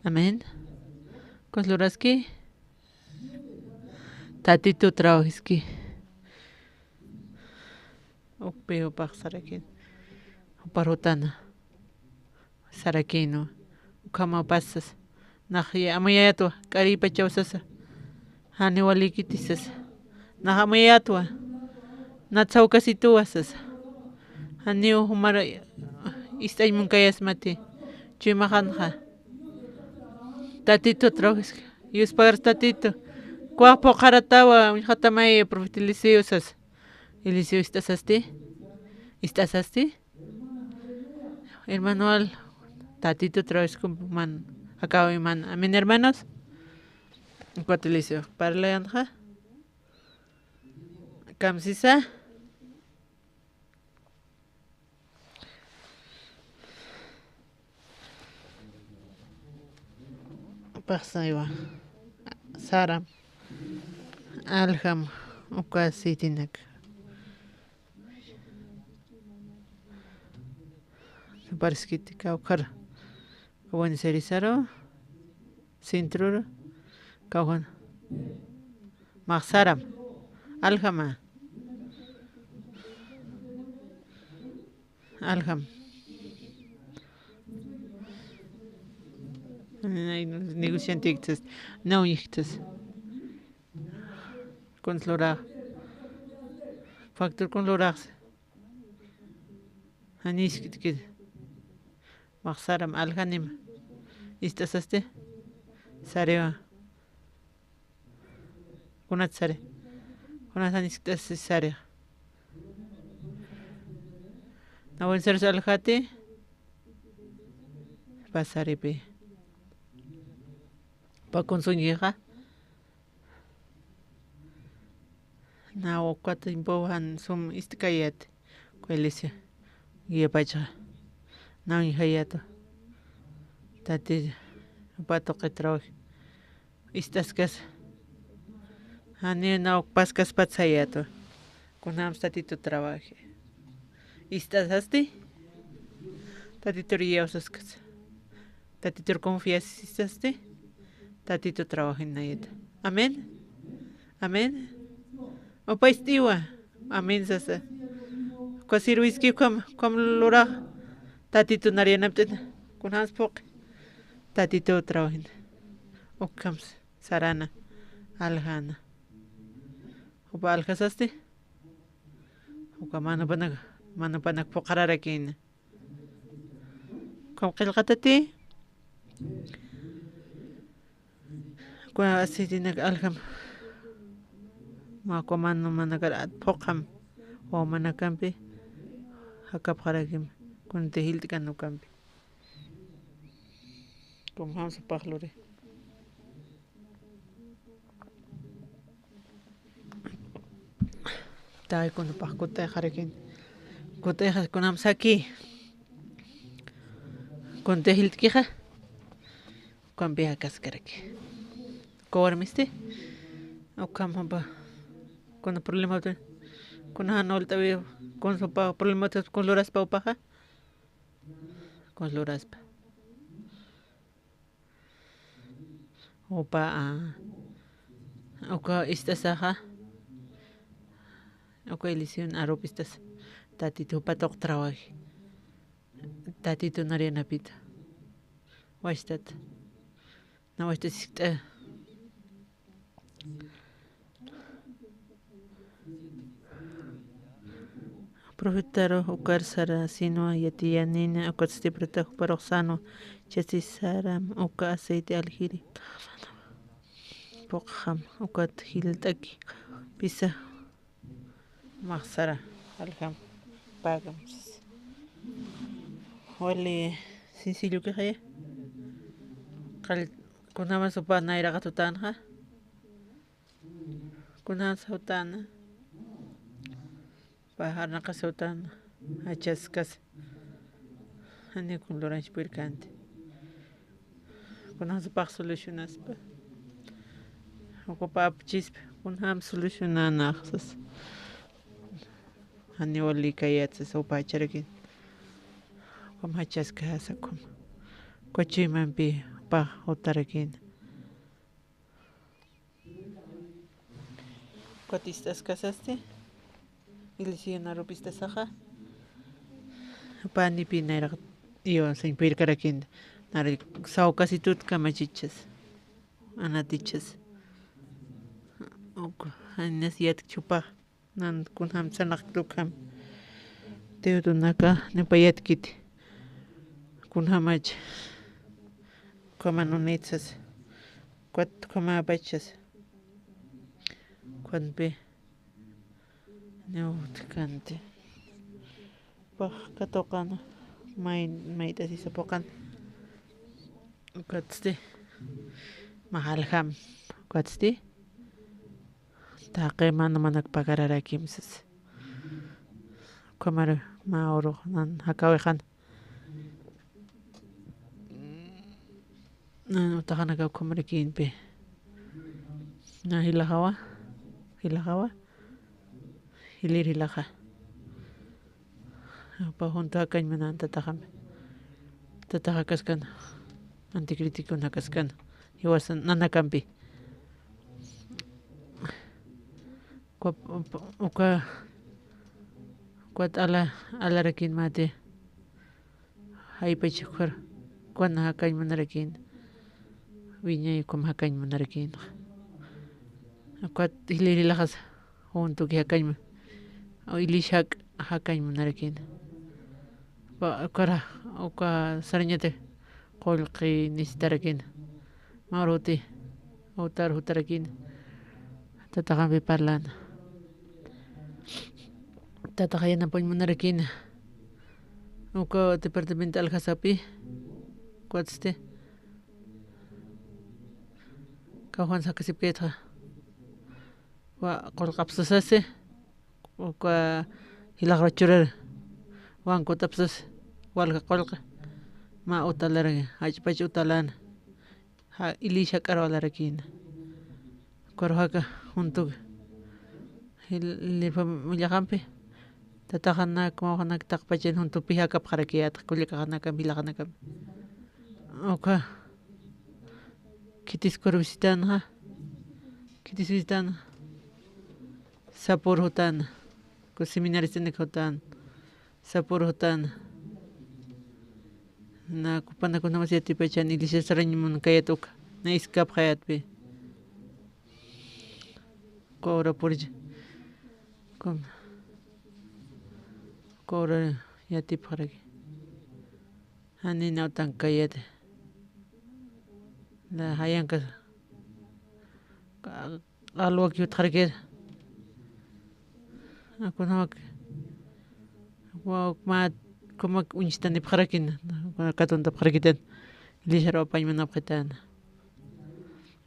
Amén. Kuns luraski. Tatitu trabajiski. Ukpi jupax sarakin. Juparutana. Sarakïnwa. Ukhamaw pasas. Nax ya, amuyayatwa, k'ariypachaw sasa. Jani walikiti sasa. Nax amuyayatwa. Nat sawkasituwa sasa. Janiw jumar ist'añ munkayasmati. Chuymaxanxa. Tatitu trabajiski. Yuspagarus Tatitu. Kuwa phuqharatawa, uñjatamay profeta Eliseo sasa. Eliseo ist'asasti. Ist'asasti. Hermano, al Tatitu trabajiski man, akawi man. Amén, hermanos. Ukat Eliseo. Parlayanxa. Kamsisa. Pasaywa. Saram. Aljam. Uka sitinak. Parskiti kawkhar. Kawani sarisaru. Cintruru. Kawjan. Maxsaram. Aljama. Aljam. Negociantiktas. Nawñiktas. Kuns lurax. Factor kun luraxsi. Janiskit kid. Maxsaram aljanima. Ist'asasti. Sariwa. Kunat sari. Kunat janiskit sari. Nawan sari aljati. Pasaripi. Pa kunsuñixa. Na uka tiempo jan sum ist'kayat. Kuelisia. Guiapacha. Na uñjayatu. Tati patuqi trabajo. Ist'askas. Jani na ukpaskas patsayatu. Kunams Tatitu trabajo. Ist'asasti. Tatitur iyawsaskas. Tatitur confiasisasti. Tatitu trabajo inayata. Amén. Amén. Upa ist'iwa. Amén sasa. Uka sirviski ukham, ukham lurax. Tatitu nariyanapt'ita. Kunams phuqi. Tatitu trabajina. Ukhams sarana. Aljana. Jupa aljasasti. Juka manupanak, manupanak phuqhararakïna. Ukham qillqatati. Kuna aceitinak aljam. Mä kuna manumanakar phuqham. Wawamanakampi. Jakapxarakim. Kunti jilt'kan ukampi. Kunjamsa paxluri. Taqi kunapax kut'ayxarakin. Kut'ayxa kunam saki. Kunti jilt'kixa. Ukampi jakaskaraki. Uka warmisti. Ukham jumpa. Kuna problema uta. Kuna jan ult'awi. Kuna supa problema uta. Kuna luraspa upaxa. Kuna luraspa. Upa, a, uka ist'asaxa, uka Elisión arup ist'asa, Tatitu jupa tuqtrawaki, Tatitu nariyanapita, wachtat, na wachtat sikt'a. Profetaru ukar sara sinwa yatiyanina, ukat stiprata juparux sänwa, chasi saram uka aceite aljiri. Phuqham, ukat jilt'aki, pisa, max sara, aljam, pagam. Wali sencillo kixaya. Qall-, kunjamas upa nayraqat jutänxa. Kunjams jutana. Pajarnaqas jutana. Jachaskas. Jani kun lurañch purirkanti. Kunjams pax solucionaspa. Uka apchispa. Kunjams solucionanaxsas. Jani wali kayatsas upa jacharakin. Ukham jachaskasa ukham. Uka chuymampi pax jutarakin. Ukat ist'askasasti, Elisión arup ist'asaxa, panipï nayraq iwan sañ purirkarakin, nari sawkasitut kamachichas, anatichas. Uk, janinas yatkchupax, nan kunjam sarnaqkit ukham. Tiyutunaka, nipa yatkiti. Kunjamach, ukhama nunitsas. Ukat ukhama apachas. Ukanpi, niw utjkanti. Pax katuqana, may, mayt'asisa puqan. Ukatsti, max aljam. Ukatsti, taqi manumanak pagararakim sas. Ukhamar mä urux nan jakawixan. Nan utaxanaka ukhamarakïnpi. Na jilaxawa, jilaxawa, jilir jilaxa. Jupa juntu jakañ munan tataxampi. Tataxa jakaskan, anticritico jakaskan, jiwasan nanakampi. Uka, uka, ukat ala, alarakin mati. Jaypach ukhar, ukan jakañ munarakin. Wiñay ukham jakañ munarakin. Ukat jilïr jilaxas juntuki jakañ mu-, o ilish jak-, jakañ munarakin. Uka, ukara, uka sarañati qullqi nisitarakina. Mä uruti, utar jutarakina. Tataxampi parlana. Tataxa yanapañ munarakina. Uka departamento aljasapi. Ukatsti. Kawjan sakasipkaytxa. Wa qullqapsasasi. Uka jilaxra churar wankutapsas walja qullqa. Mä utalaraki, jach'pach utalana. Ja, ilisha k'arwalarakina. Ukarujaka juntuka. Jil-, li familiaxampi. Tataxanak, mamaxanak taqpachan juntupi jakapxarakiyätxa, kullakaxanakam, jilaxanakam. Uka. Khitis kur visitanxa. Khitis visitanxa. Sapur jutana, ku seminaristanak jutana, sapur jutana. Na kupanakunamas yatipachan iglesias sarañ munkayät uka, na iskapxayätpi. Uka ura puricha. Uka ura yatipxaraki. Janina utan kayati. La jayanka. Alwaki utxarakir. Akunamak. Wa ukma kumak uñstanipxarakina. Kuna katuntapxarakitan. Ilishar apañmanapxitan.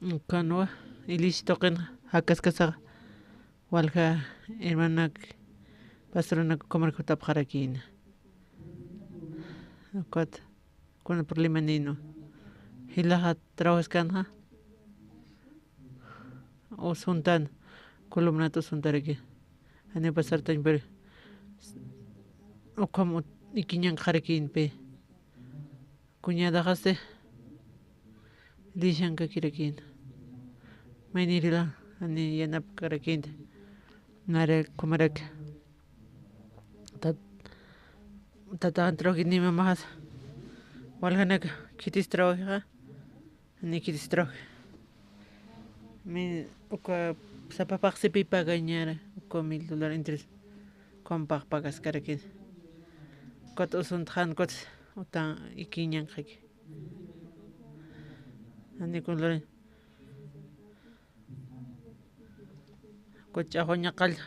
Ukanwa ilish tuqin jakaskasaxa. Walja hermanak, pastoranak ukhamaraki jutapxarakïna. Ukat kuna problemanïnwa. Jilaxa trabajaskanxa. Usuntan, columnat usuntaraki. Janiw pasartañ, pero ukham ut-, ikiñanqarakïnpi. Cuñadaxasti lishankakirakïna. Maynirila jani yanapkarakïnta. Nara kumaraki. Tat-, tataxan trabajini mamaxas. Waljanaka khitis trabajixa. Jani khitis trabaji. Mi uka sapa paqsipi pagañara. Uka mil dólar interés. Ukampax pagaskarakïna. Ukat usuntxan ukat utan ikiñanqaki. Jani kunlurañ. Ukat ch'axwañaqalla.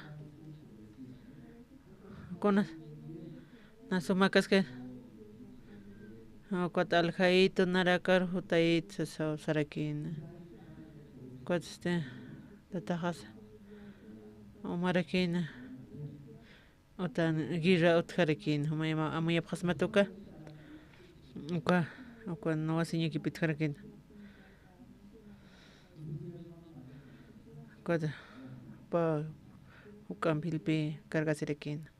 Kuna na sumakaskay. Ukat aljaytu narakar jutaytu sasa usarakïna. Ukat este tataxas umarakïna. Utan guerra utjarakïna, jumay ama, amuyapxasmat uka. Uka, uka nuwasiñakipitjarakïna. Ukat, pa, juk'amp jilpi cargasirakïna.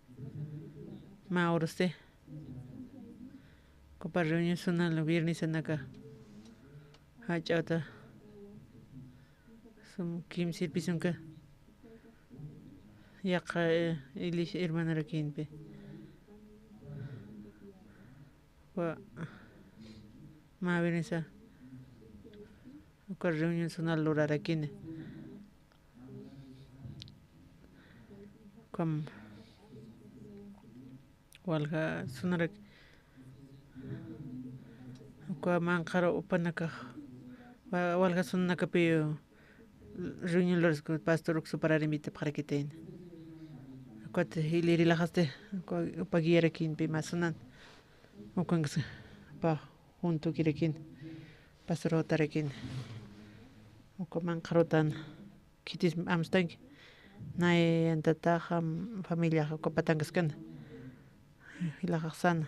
Mä urusti. Uka reunión zonal viernesanaka. Jach'awta. Sum kimsirpisunka. Yaqha, eh, ilish hermanarakïnpi. Wa, mä viernes uka reunión zonal lurarakïna. Ukham walja sunarak, uka manqhar upanakax, wa-, walja sunanakapiw reunión luras pastor uksuparar invitapxarakitayna. Ukat jilïr jilaxasti, uka, upa guiarakïnpi mä sunan. Ukankas upa juntukirakïn, pastor jutarakïn. Uka manqhar utan khitis amstanki. Nayan tataxa, familiaxa uka patankaskan. Jilaxaxsan.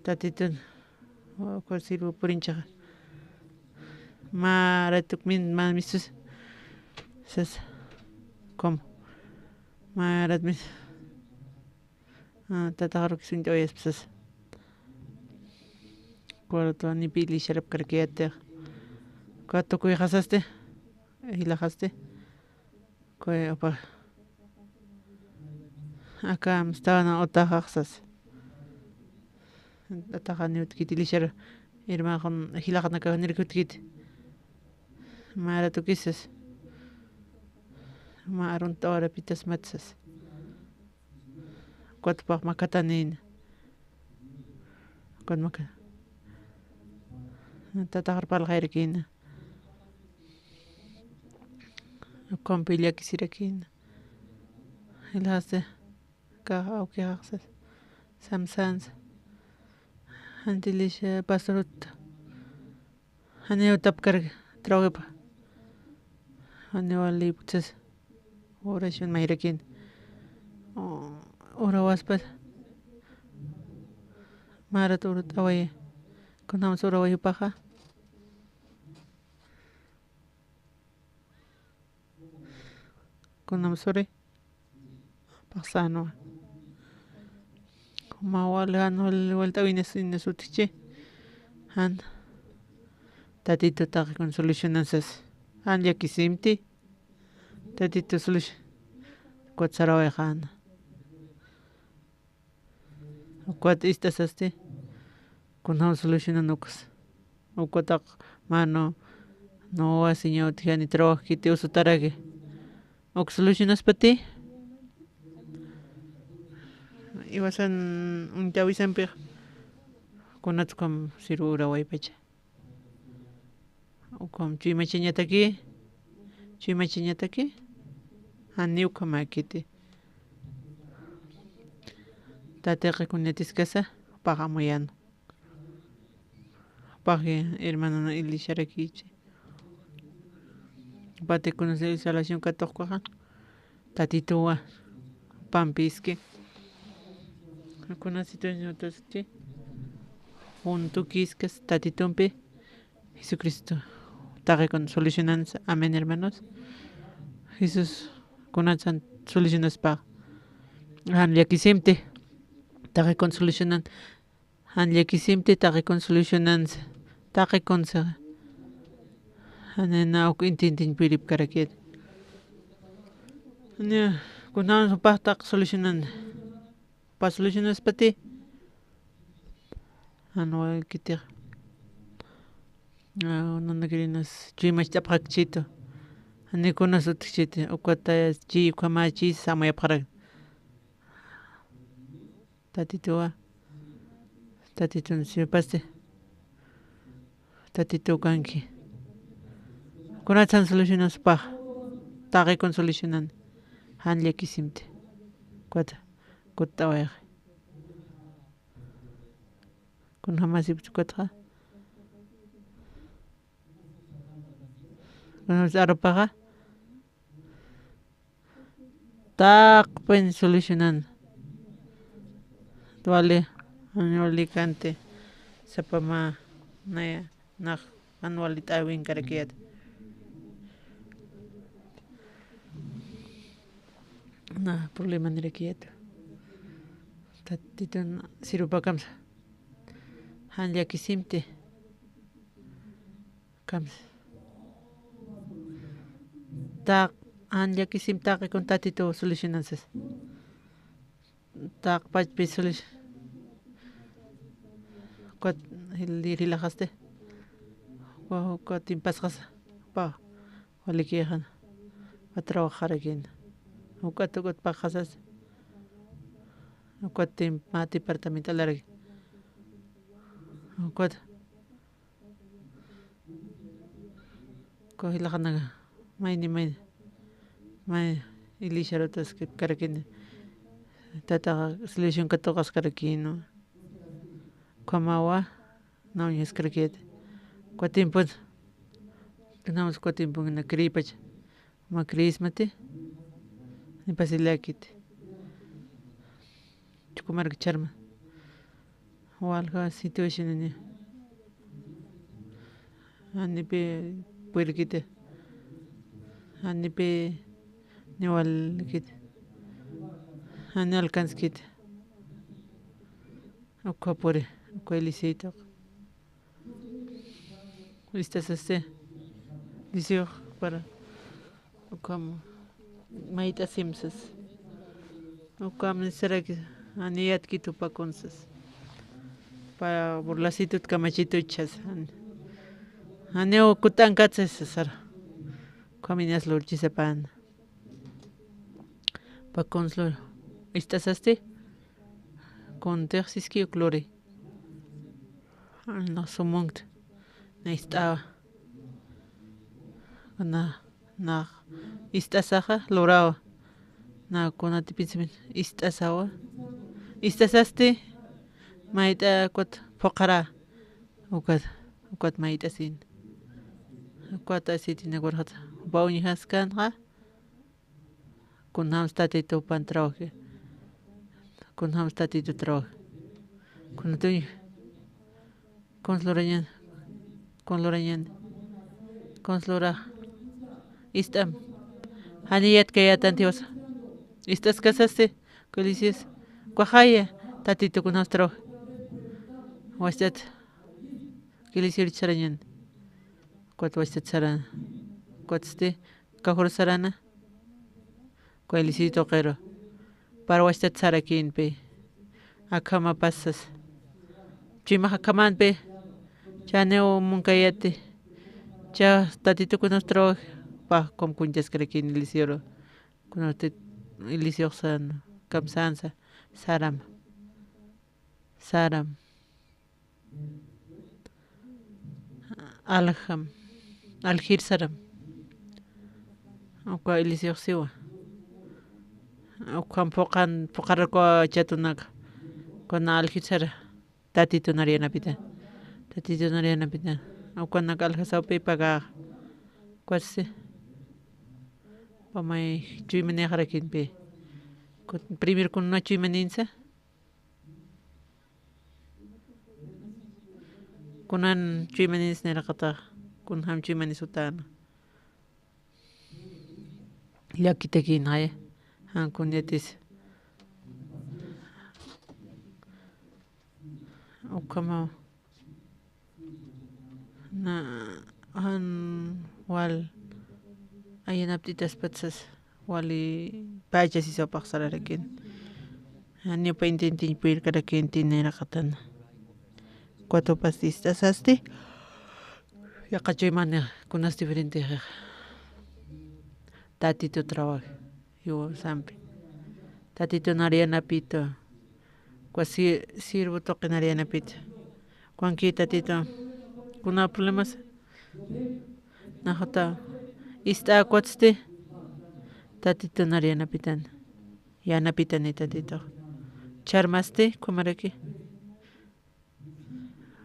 Tatitun, uka sirvu purinchaxa. Mä ratuk min, mä misus. Sas. ¿Cómo? Mä rat mis. Ah, tataxa rukisuñ t'awayaspa sas. Cuarto ni pili sharapkarkiyatix. Cuarto kuyxasasti. Jilaxasti. Kuy apa. Aka amstawana utaxaxsas. Ataxani utkit ilishar irmaxun jilaxanakax nirki utkit. Mä ratukisas. Mä arunta warapitas matsas. Ukat pax makatanïna. Ukat maka. Tataxar parlxayarakïna. Ukampi llakisirakïna. Jilaxasti, kax awkixaxsas. Samsansa. Jantilish, eh, pastor uta. Janiw utapkar trabajipa. Janiw wali puchas. Oración mayrakin. O, orawaspa. Marat urat away. Kunams oraway jupaxa. Kunams uri. Paxsanwa. Mä wal jan wal, walt'äwinas, inas utji. Jan. Tatitutax kun solucionansas. Jan llakisimti. Tatitu solucion. Ukat sarawayxäna. Ukat ist'asasti. Kunjam solucionan ukas. Ukatax, mano, no, wasiña utjani trabajkiti usutaraki. uk solucionaspati, iwasan uñtawisampix, kunatskam siru urawaypacha. Ukham chuymachañataki, chuymachañataki, janiw ukhamäkiti. Tatiqi kunyatiskasa, jupax amuyäna. Jupax hermanona Elisharakichi. Jupatakuna salvación katuqkaxa, Tatituwa, pampiski. Kuna situación utasti, juntukiskas Tatitumpi, Jesucristo. Taqikun solucionansa. Amén, hermanos. Jesús kunatsan solucionaspa. Jan llakisimti, taqikun solucionan. Jan llakisimti, taqikun solucionansa. Taqikunsa. Janina uk intintiñ piripkarakit. Jani, kunjams jupax taq solucionan. Jupa solucionaspati. Jan walkitix. Nanakirinas chuymacht'apxakchitu. Jani kunas utjchiti. Ukata chi ukhamächi samuyapxarak. Tatituwa. Tatitun siwpasti. Tatitu kanki. Kunatsan solucionaspax. Taqikun solucionan. Jan llakisimti. Ukat, ukat t'awayxi. Kunjamasipchi ukatxa. Kunjamas arupaxa. Taqpin solucionan. Wali, jan wali kanti. Sapa mä, naya, nax, jan wali t'äwinkarakiyät. Na, problemanirakiyät. Tatitun sirupakamsa. Jan llakisimti. Kams. Taq, jan llakisim taqikun Tatitu solucionansas. Taq pachpi solucion. Ukat jil-, jilaxasti. Uka, uka timpasxasa. Upa, walikixan. Uka trabajarakïn. Ukat, ukat paqxasas. Ukat tim-, mä departamento alaraki. Ukat. Uka jilaxanaka, mayni, mayni, may, Elisharatas karakini. Tataxa solución katuqaskarakïnwa. Ukhamawa, na uñjaskarakiti. Uka tiempon, kunjamas uka tiempon na creepach. Mä creesmati, ni pasilakiti. Chukumarki charma. Walja situacionani. Janipi puirkiti. Janipi ni walkiti. Jani alcanzkiti. Ukhapuri, ukha Elisito. Ist'asasti, Eliseo para, ukham mayt'asimsas. Ukham nisaraki, jani yatkitu pakunsas. Pa burlasitut kamachituchas, jani. Jani ukut'ankatsas sara. Ukham inas lurchisapan. Pakuns lur, ist'asasti, kuntix siski uk luri. Nax sumunkt, na ist'awa. Na, nax ist'asaxa lurawa. Na kunati pinsamiento ist'asawa. Ist'asasti, mayt'a ukat phuqhara. Ukat, ukat mayt'asin. Ukat asitinakurxata. Jupa uñjaskanxa. Kunjams Tatitu jupan trabaji. Kunjams Tatitu trabaji. Kunatuñ. Kuns lurañan. Kuns lurañan. Kuns lura. Ist'am. Jani yatkayätanti wasa. Ist'askasasti. Uka Elisios. Ukaxaya. Tatitu kunjams trabaji. Wast'at. Uka Elisiorich sarañan. Ukat wast'at sarana. Ukatsti. Kajur sarana. Uka Elisito tuqiru. Para wachtat sarakïnpi. Akhama pasas. Chuymax akhamänpi. Chaniw munkayati. Cha Tatitu kunjams trabaji. Pax kum kuñchaskarakïn Elisioru. Kunati iglesiaxsan kamsansa, saram, saram. Aljam, aljir saram. Uka iglesiaxsiwa. Ukham phuqan, phuqarakwa chatunaka. Kuna aljir sara. Tatitu nar yanapitan. Tatitu nar yanapitan. Ukanak aljasaw pipaka. Kwatsi. Pamay chuymanixarakinpi. Kut-, primer kuna chuymaninsa. Kunan chuymaninsa niraqatax. Kunjam chuymanis utana. Llakitakin jaya, jan kun yatis. Ukhamaw. Na, jan wal ayanapt'itaspat sas, wali pachasisaw paqsararakin. Jan ñupa intentiñ puyirkarakin tiniraqatana. Cuatro pastistas asti. Yaqachuymani kunas diferente. Tatitu trabajo. Yuwa sampi. Tatitu nar yanapitu. Kwa si-, sirvo tuqi nar yanapitu. Kwanki tatitu. Kuna problemas. Naxuta. Ist'a kwatsti. Tatitu nar yanapitan. Yanapitani tatitu. Charmasti, kumaraki.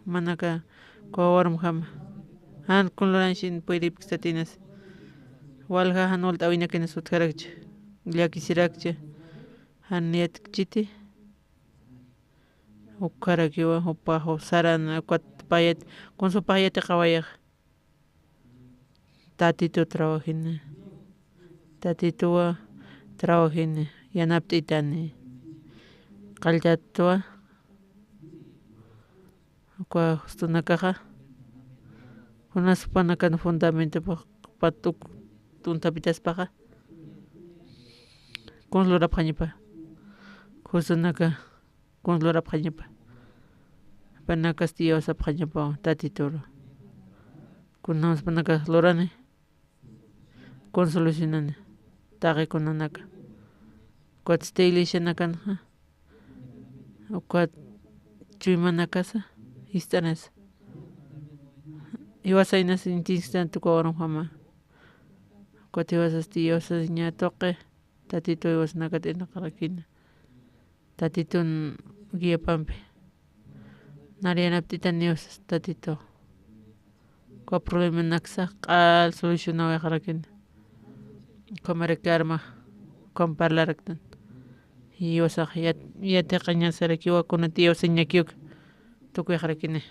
Manaka, kuwa warmjama. Jan kun luranshin puyripkistatinas. Walja jan walt'awinakinas utjarakchi. Llakisirakchi. Jan yatkchiti. Ukkarakiwa, jupa, jup saran, ukat payat, kun supaj yatiqawayax. Tatitu trabajini. Tatituwa trabajini. Yanapt'itani. Qalltatwa. Uka justunakaxa. Kunas panakan fundamento pa-, patuk tuntapitaspaxa. Kuns lurapxañapa. Justunaka. Kuns lurapxañapa. Panakasti iyawsapxañapa tatituru. Kunamas panaka lurani. Kun solucionani. Taqi kunanaka. Ukat iglesianakanxa. Ukat chuymanakasa. Ist'anasa. Iwasaynas intinstan tuka warmjama. Ukat iwasasti iwasasiña tuqi. Tatitu iwasanakat inaqarakina. Tatitun guiapampi. Nar yanapt'itan iwasas tatitu. Uka problemanaksa q'al solucionawayxarakina. Ukhamaraki arma. Ukham parlaraktan. Iwasax yat-, yatiqañasarakiwa kunat iwasasiñakiw. Tukuyxarakini.